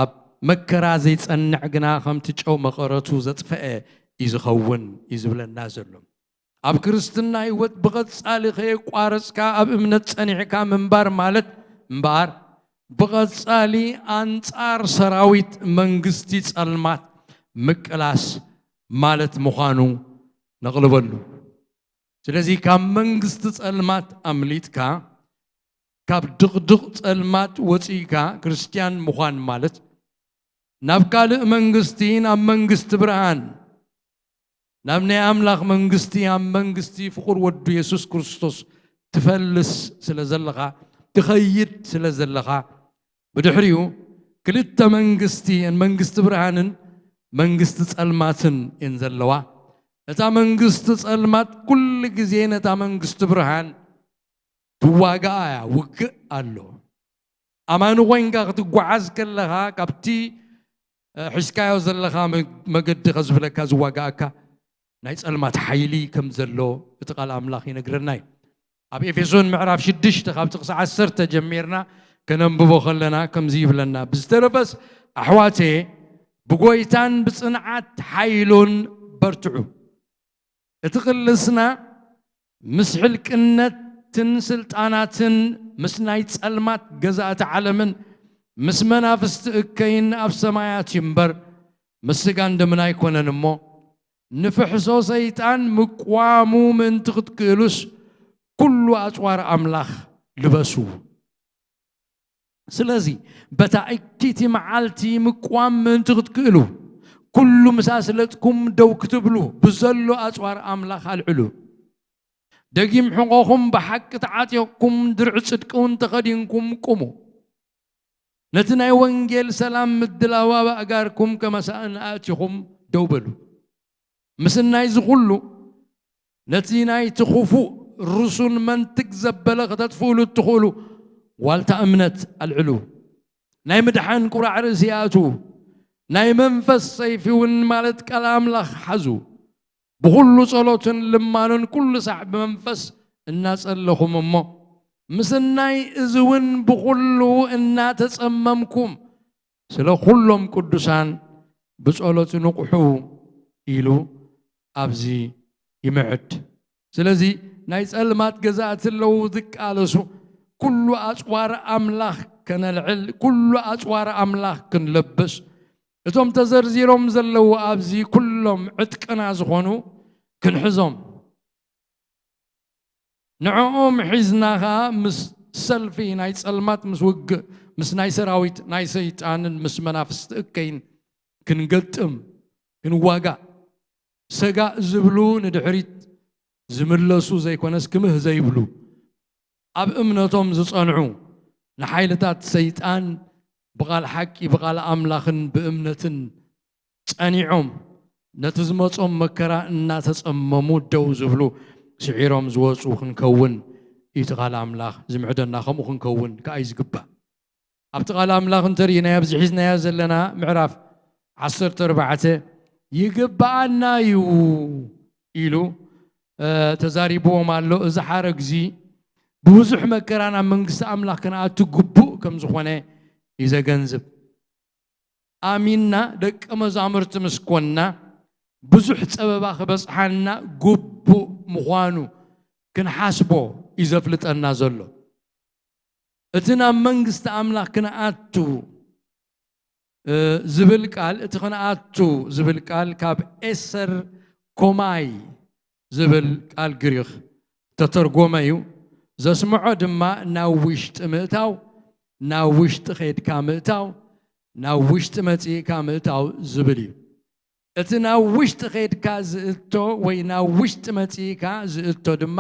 ኣብ መከራ ዘይጸንዕ ግና ከምቲ ጨው መቐረቱ ዘጥፈአ እዩ ዝኸውን እዩ ዝብለና ዘሎ። ኣብ ክርስትና ህይወት ብቐጻሊ ከየቋረጽካ ኣብ እምነት ጸኒዕካ ምንባር ማለት እምበኣር፣ ብቐጻሊ ኣንጻር ሰራዊት መንግስቲ ጸልማት ምቅላስ ማለት ምዃኑ ነቕልበሉ። ስለዚ ካብ መንግስቲ ጸልማት ኣምሊጥካ፣ ካብ ድቕድቕ ጸልማት ወጺእካ ክርስትያን ምዃን ማለት ናብ ካልእ መንግስቲ፣ ናብ መንግስቲ ብርሃን፣ ናብ ናይ ኣምላኽ መንግስቲ፣ ኣብ መንግስቲ ፍቑር ወዱ የሱስ ክርስቶስ ትፈልስ ስለ ዘለኻ፣ ትኸይድ ስለ ዘለኻ፣ ብድሕሪኡ ክልተ መንግስቲ፣ መንግስቲ ብርሃንን መንግስቲ ጸልማትን እየን ዘለዋ። እታ መንግስቲ ጸልማት ኩሉ ግዜ ነታ መንግስቲ ብርሃን ትዋጋኣ እያ። ውግእ ኣሎ። ኣማኒ ኮይንካ ክትጓዓዝ ከለኻ ካብቲ እ፣ ሒዝካዮ ዘለኻ መ-፣ መገዲ ከዝብለካ ዝዋጋኣካ ናይ ጸልማት ሓይሊ ከም ዘሎ እቲ ቃል ኣምላኽ ይነግረና እዩ። ኣብ ኤፌሶን ምዕራፍ ሽዱሽተ ካብ ጥቕሲ ዓሰርተ ጀሚርና ከነንብቦ ከለና ከምዚ ይብለና፣ ብዝተረፈስ ኣሕዋቴ ብጎይታን ብጽንዓት ሓይሉን በርትዑ። እቲ ቅልስና ምስ ሕልቅነትን ስልጣናትን ምስ ናይ ጸልማት ገዛእቲ ዓለምን ምስ መናፍስቲ እከይን ኣብ ሰማያት እዩ እምበር ምስ ስጋን ደምን ኣይኮነን እሞ፣ ንፍሕሶ ሰይጣን ምቅዋሙ ምእንቲ ክትክእሉስ ኩሉ ኣጽዋር ኣምላኽ ልበሱ። ስለዚ በታ እኪቲ መዓልቲ ምቅዋም ምእንቲ ክትክእሉ፣ ኩሉ ምስ ኣስለጥኩም ደው ክትብሉ ብዘሎ ኣጽዋር ኣምላኽ ኣልዕሉ። ደጊም ሕቖኹም ብሓቂ ተዓጢቕኩም፣ ድርዒ ጽድቂ እውን ተኸዲንኩም ቁሙ። ነቲ ናይ ወንጌል ሰላም ምድላው ኣብ ኣእጋርኩም ከመሳእን ኣእቲኹም ደው በሉ። ምስናይ እዚ ኩሉ፣ ነቲ ናይቲ ክፉእ ርሱን መንትግ ዘበለ ከተጥፍእሉ እትኽእሉ ዋልታ እምነት ኣልዕሉ። ናይ ምድሓን ቁራዕ ርእሲ ኣእትዉ። ናይ መንፈስ ሰይፊ እውን ማለት ቃል ኣምላኽ ሓዙ። ብኹሉ ጸሎትን ልማኑን ኩሉ ሳዕ ብመንፈስ እናጸለኹም እሞ፣ ምስናይ እዚ እውን ብኹሉ እናተጸመምኩም ስለ ኩሎም ቅዱሳን ብጸሎት ንቕሑ ኢሉ ኣብዚ ይምዕድ። ስለዚ ናይ ጸልማት ገዛእቲ ኣለዉ ዝቃለሱ፣ ኩሉ ኣጽዋር ኣምላኽ ከነልዕል፣ ኩሉ ኣጽዋር ኣምላኽ ክንለብስ፣ እቶም ተዘርዚሮም ዘለዉ ኣብዚ ኩሎም ዕጥቅና ዝኾኑ ክንሕዞም። ንዕኦም ሒዝና ኸኣ ምስ ሰልፊ ናይ ጸልማት፣ ምስ ውግእ፣ ምስ ናይ ሰራዊት ናይ ሰይጣንን ምስ መናፍስቲ እከይን ክንገጥም፣ ክንዋጋእ። ሰጋእ ዝብሉ ንድሕሪት ዝምለሱ ዘይኮነስ ክምህ ዘይብሉ፣ ኣብ እምነቶም ዝጸንዑ፣ ንሓይልታት ሰይጣን ብቓል ሓቂ፣ ብቓል ኣምላኽን ብእምነትን ጸኒዖም፣ ነቲ ዝመጾም መከራ እናተጸመሙ ደው ዝብሉ፣ ስዒሮም ዝወጹ ክንከውን፣ እቲ ቃል ኣምላኽ ዝምዕደና ከምኡ ክንከውን ከኣ እዩ ዝግባእ። ኣብቲ ቃል ኣምላኽ እንተርኢናዮ፣ ኣብዚ ሒዝናዮ ዘለና ምዕራፍ ዓሰርተ ኣርባዕተ ይግብኣና እዩ ኢሉ፣ እ፣ ተዛሪብዎም ኣሎ። እዚ ሓረግ እዚ ብብዙሕ መከራ ናብ መንግስቲ ኣምላኽ ክንኣቱ ግቡእ ከም ዝኾነ እዩ ዘገንዝብ። ኣሚንና ደቂ መዛሙርቲ ምስ ኮንና፣ ብዙሕ ጸበባ ክበጽሓና ግቡእ ምዃኑ ክንሓስቦ እዩ ዘፍልጠና ዘሎ። እቲ ናብ መንግስቲ ኣምላኽ ክንኣቱ፣ እ፣ ዝብል ቃል፣ እቲ ክንኣቱ ዝብል ቃል ካብ ኤሰር ኮማይ ዝብል ቃል ግሪኽ ተተርጎመ እዩ። ዘስምዖ ድማ ናብ ውሽጢ ምእታው፣ ናብ ውሽጢ ኸይድካ ምእታው፣ ናብ ውሽጢ መጺእካ ምእታው ዝብል እዩ። እቲ ናብ ውሽጢ ኸይድካ ዝእቶ ወይ ናብ ውሽጢ መጺእካ ዝእቶ ድማ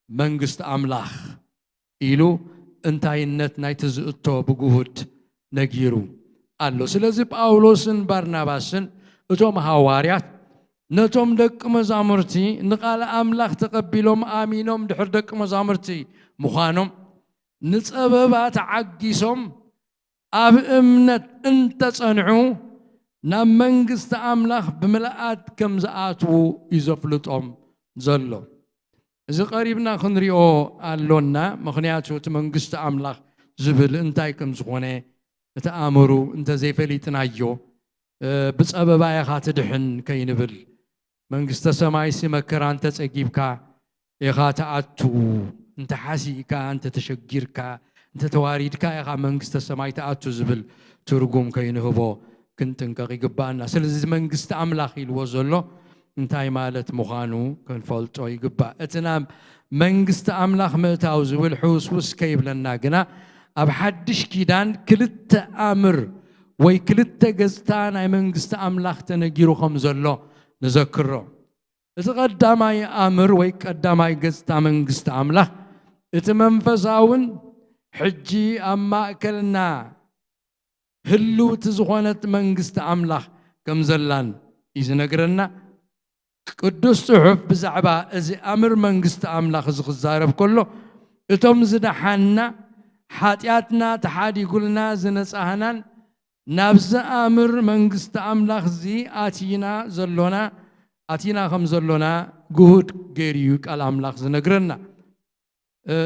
መንግስቲ ኣምላኽ ኢሉ እንታይነት ናይቲ ዝእቶ ብግሁድ ነጊሩ ኣሎ። ስለዚ ጳውሎስን ባርናባስን እቶም ሃዋርያት ነቶም ደቂ መዛሙርቲ ንቓል ኣምላኽ ተቐቢሎም ኣሚኖም ድሕሪ ደቂ መዛሙርቲ ምዃኖም ንጸበባ ተዓጊሶም ኣብ እምነት እንተጸንዑ ናብ መንግስቲ ኣምላኽ ብምልኣት ከም ዝኣትዉ እዩ ዘፍልጦም ዘሎ። እዚ ቀሪብና ክንሪኦ ኣሎና። ምኽንያቱ እቲ መንግስቲ ኣምላኽ ዝብል እንታይ ከም ዝኾነ እቲ ኣእምሩ እንተዘይፈሊጥናዮ፣ እ፣ ብጸበባ ኢኻ ትድሕን ከይንብል፣ መንግስተ ሰማይሲ መከራ እንተጸጊብካ ኢኻ ትኣቱ፣ እንተሓሲእካ፣ እንተተሸጊርካ፣ እንተተዋሪድካ ኢኻ መንግስተ ሰማይ ትኣቱ ዝብል ትርጉም ከይንህቦ ክንጥንቀቕ ይግባኣና። ስለዚ እዚ መንግስቲ ኣምላኽ ኢልዎ ዘሎ እንታይ ማለት ምዃኑ ክንፈልጦ ይግባእ። እቲ ናብ መንግስቲ ኣምላኽ ምእታው ዝብል ሕውስውስ ከይብለና ግና ኣብ ሓድሽ ኪዳን ክልተ ኣምር ወይ ክልተ ገጽታ ናይ መንግስቲ ኣምላኽ ተነጊሩ ከም ዘሎ ንዘክሮ። እቲ ቀዳማይ ኣምር ወይ ቀዳማይ ገጽታ መንግስቲ ኣምላኽ እቲ መንፈሳውን ሕጂ ኣብ ማእከልና ህልውቲ ዝኾነት መንግስቲ ኣምላኽ ከም ዘላን እዩ ዝነግረና። ቅዱስ ጽሑፍ ብዛዕባ እዚ ኣምር መንግስቲ ኣምላኽ እዚ ክዛረብ ከሎ እቶም ዝደሓንና ሓጢኣትና ተሓዲጉልና ዝነጻህናን ናብዚ ኣምር መንግስቲ ኣምላኽ እዚ ኣቲና ዘሎና ኣቲና ከም ዘሎና ግሁድ ገይሩ እዩ ቃል ኣምላኽ ዝነግረና።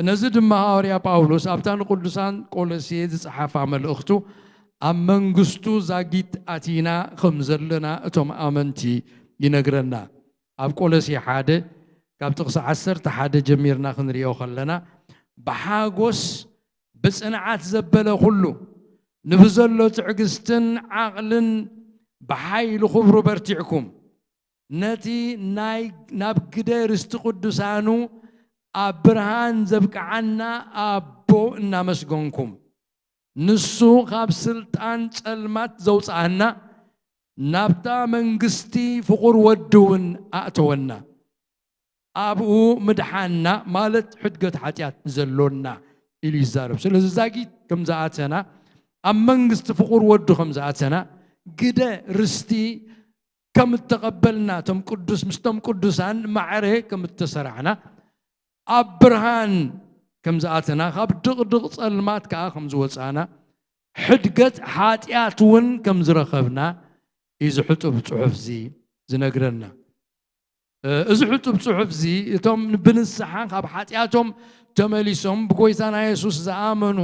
ነዚ ድማ ሃዋርያ ጳውሎስ ኣብታ ንቅዱሳን ቆሎሴ ዝጸሓፋ መልእኽቱ ኣብ መንግስቱ ዛጊት ኣቲና ከም ዘለና እቶም ኣመንቲ ይነግረና። ኣብ ቆሎሴ ሓደ ካብ ጥቕሲ ዓሰርተ ሓደ ጀሚርና ክንሪኦ ከለና ብሓጎስ ብጽንዓት ዘበለ ኩሉ ንብዘሎ ትዕግስትን ዓቕልን ብሓይሊ ክብሩ በርቲዕኩም ነቲ ናይ ናብ ግደ ርስቲ ቅዱሳኑ ኣብ ብርሃን ዘብቅዓና ኣቦ እናመስገንኩም ንሱ ካብ ስልጣን ጸልማት ዘውፅኣና ናብታ መንግስቲ ፍቑር ወዲ እውን ኣእተወና። ኣብኡ ምድሓንና ማለት ሕድገት ሓጢኣት ዘሎና ኢሉ ይዛረብ። ስለዚ ዛጊት ከም ዝኣተና ኣብ መንግስቲ ፍቑር ወዱ ከም ዝኣተና ግደ ርስቲ ከም እተቐበልና እቶም ቅዱስ ምስቶም ቅዱሳን ማዕረ ከም እተሰራዕና ኣብ ብርሃን ከም ዝኣተና ካብ ድቕድቕ ጸልማት ከዓ ከም ዝወፃና ሕድገት ሓጢኣት እውን ከም ዝረኸብና እዩ እዚ ሕጡብ ፅሑፍ እዚ ዝነግረና። እዚ ሕጡብ ጽሑፍ እዚ እቶም ብንስሓ ካብ ሓጢኣቶም ተመሊሶም ብጎይታና የሱስ ዝኣመኑ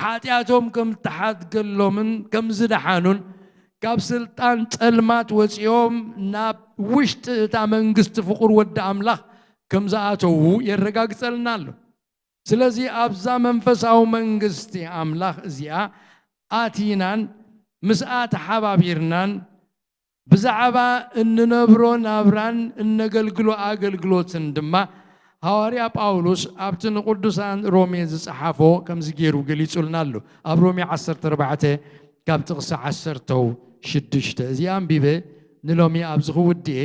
ሓጢኣቶም ከም እተሓድገሎምን ከም ዝደሓኑን ካብ ስልጣን ጸልማት ወጺኦም ናብ ውሽጢ እታ መንግስቲ ፍቑር ወዲ ኣምላኽ ከም ዝኣተዉ የረጋግጸልና ኣሎ። ስለዚ ኣብዛ መንፈሳዊ መንግስቲ ኣምላኽ እዚኣ ኣቲናን ምስኣ ተሓባቢርናን ብዛዕባ እንነብሮ ናብራን እነገልግሎ ኣገልግሎትን ድማ ሃዋርያ ጳውሎስ ኣብቲ ንቅዱሳን ሮሜ ዝጸሓፎ ከምዚ ገይሩ ገሊጹልና ኣሎ። ኣብ ሮሜ ዓሰርተ ኣርባዕተ ካብ ጥቕሲ ዓሰርተ ሽዱሽተ እዚኣ ኣንቢበ ንሎሚ ኣብዚ ክውድኤ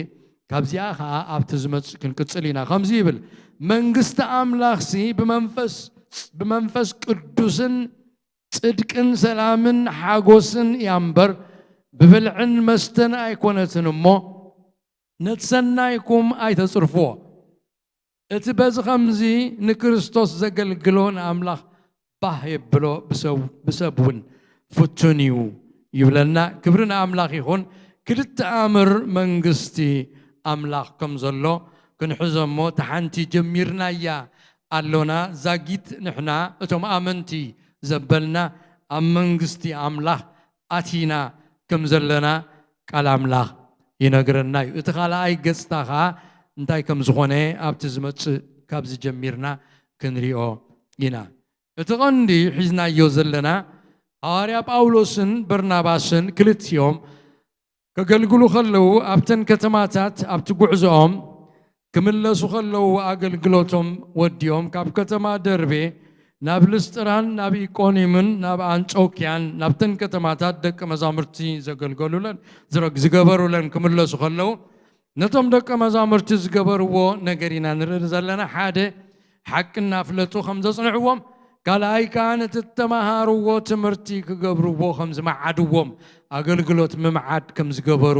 ካብዚኣ ኸዓ ኣብቲ ዝመጽእ ክንቅጽል ኢና። ከምዚ ይብል፣ መንግስቲ ኣምላኽሲ ብመንፈስ ብመንፈስ ቅዱስን ጽድቅን ሰላምን ሓጎስን እያ እምበር ብብልዕን መስተን ኣይኮነትን እሞ ነቲ ሰናይኩም ኣይተጽርፍዎ። እቲ በዚ ኸምዚ ንክርስቶስ ዘገልግሎ ንኣምላኽ ባህ የብሎ፣ ብሰብ እውን ፍቱን እዩ ይብለና። ክብሪ ንኣምላኽ ይኹን። ክልተ ኣምር መንግስቲ ኣምላኽ ከም ዘሎ ክንሕዞ እሞ እታ ሓንቲ ጀሚርናያ ኣሎና። ዛጊት ንሕና እቶም ኣመንቲ ዘበልና ኣብ መንግስቲ ኣምላኽ ኣቲና ከም ዘለና ቃል ኣምላኽ ይነግረና እዩ። እቲ ካልኣይ ገጽታ ኸዓ እንታይ ከም ዝኾነ ኣብቲ ዝመጽእ ካብዚ ጀሚርና ክንሪኦ ኢና። እቲ ቐንዲ ሒዝናዮ ዘለና ሃዋርያ ጳውሎስን በርናባስን ክልቲኦም ከገልግሉ ከለዉ ኣብተን ከተማታት ኣብቲ ጉዕዞኦም ክምለሱ ከለዉ ኣገልግሎቶም ወዲኦም ካብ ከተማ ደርቤ ናብ ልስጥራን ናብ ኢቆኒምን ናብ ኣንጾኪያን ናብተን ከተማታት ደቂ መዛሙርቲ ዘገልገሉለን ዝረግ- ዝገበሩለን ክምለሱ ከለዉ ነቶም ደቂ መዛሙርቲ ዝገበርዎ ነገር ኢና ንርኢ ዘለና። ሓደ ሓቂ እናፍለጡ ከም ዘጽንዕዎም፣ ካልኣይ ከኣ ነቲ እተማሃርዎ ትምህርቲ ክገብርዎ ከም ዝመዓድዎም፣ ኣገልግሎት ምምዓድ ከም ዝገበሩ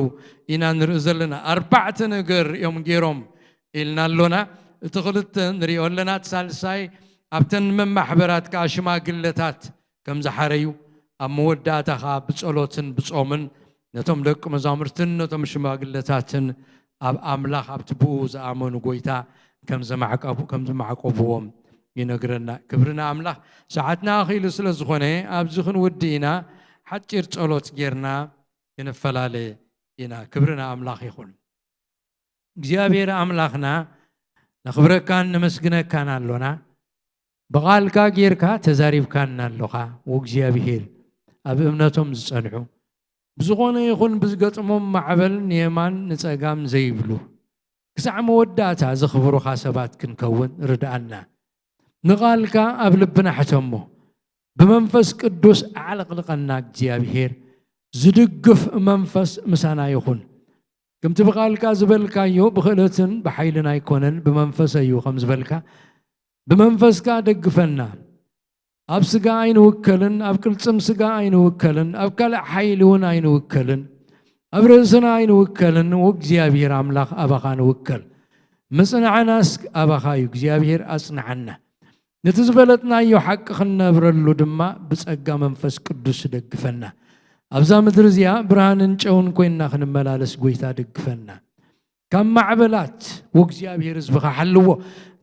ኢና ንርኢ ዘለና። ኣርባዕተ ነገር እዮም ገይሮም ኢልና ኣሎና። እቲ ክልተ ንሪኦ ኣለና። እቲ ሳልሳይ ኣብተን መማሕበራት ከኣ ሽማግለታት ከም ዝሓረዩ፣ ኣብ መወዳእታ ከኣ ብጸሎትን ብጾምን ነቶም ደቂ መዛሙርትን ነቶም ሽማግለታትን ኣብ ኣምላኽ ኣብቲ ብኡ ዝኣመኑ ጎይታ ከም ዘማዕቀቡ- ከም ዘማዕቀብዎም ይነግረና። ክብሪ ንኣምላኽ። ሰዓትና ኣኺሉ ስለ ዝኾነ ኣብዚ ክንውድእ ኢና። ሓጺር ጸሎት ጌርና ክንፈላለ ኢና። ክብሪ ንኣምላኽ ይኹን። እግዚኣብሔር ኣምላኽና ነኽብረካን ነመስግነካን ኣሎና። ብቓልካ ጌርካ ተዛሪብካና ኣሎኻ። ወእግዚኣብሔር ኣብ እምነቶም ዝጸንሑ ብዝኾነ ይኹን ብዝገጥሞም ማዕበል ንየማን ንጸጋም ዘይብሉ ክሳዕ መወዳእታ ዘኽብሩኻ ሰባት ክንከውን ርድኣና። ንቓልካ ኣብ ልብና ሕተሞ። ብመንፈስ ቅዱስ ኣዕለቕልቐና እግዚኣብሔር። ዝድግፍ መንፈስ ምሳና ይኹን። ከምቲ ብቓልካ ዝበልካዮ ብኽእለትን ብሓይልን ኣይኮነን ብመንፈስ እዩ ከም ዝበልካ ብመንፈስካ ደግፈና። ኣብ ስጋ ኣይንውከልን፣ ኣብ ቅልጽም ስጋ ኣይንውከልን፣ ኣብ ካልእ ሓይሊ እውን ኣይንውከልን፣ ኣብ ርእስና ኣይንውከልን። ወእግዚኣብሔር ኣምላኽ ኣባኻ ንውከል። ምጽናዕናስ ኣባኻ እዩ። እግዚኣብሔር ኣጽንዓና። ነቲ ዝፈለጥናዮ ሓቂ ክንነብረሉ ድማ ብጸጋ መንፈስ ቅዱስ ደግፈና። ኣብዛ ምድሪ እዚኣ ብርሃንን ጨውን ኮይንና ክንመላለስ ጎይታ ደግፈና። ካብ ማዕበላት ወእግዚኣብሔር ህዝብኻ ሓልዎ።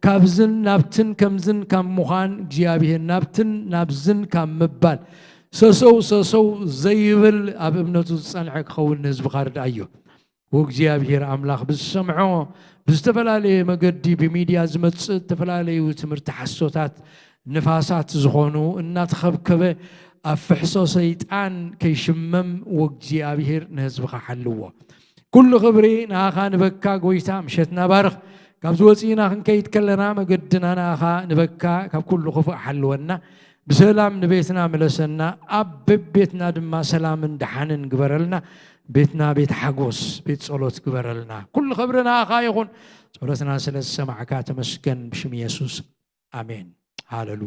ካብዝን ናብትን ከምዝን ካብ ምዃን እግዚኣብሔር ናብትን ናብዝን ካብ ምባል ሰሰው ሰሰው ዘይብል ኣብ እምነቱ ዝጸንዐ ክኸውን ንህዝብኻ ርድኣዮ። ወእግዚኣብሔር ኣምላኽ ብዝሰምዖ ብዝተፈላለየ መገዲ ብሚድያ ዝመጽእ ዝተፈላለዩ ትምህርቲ ሓሶታት ንፋሳት ዝኾኑ እናተኸብከበ ኣብ ፍሕሶ ሰይጣን ከይሽመም ወእግዚኣብሔር ንህዝብኻ ሓልዎ። ኩሉ ክብሪ ንኣኻ ንበካ ጎይታ። ምሸትና ባርኽ። ካብዚ ወፂእና ክንከይድ ከለና መገድና ንኣኻ ንበካ። ካብ ኩሉ ክፉእ ሓልወና። ብሰላም ንቤትና ምለሰና። ኣብ በቤትና ድማ ሰላምን ደሓንን ግበረልና። ቤትና ቤት ሓጎስ፣ ቤት ጸሎት ግበረልና። ኩሉ ክብሪ ንኣኻ ይኹን። ጸሎትና ስለ ዝሰማዕካ ተመስገን። ብሽም የሱስ ኣሜን። ሃለሉያ።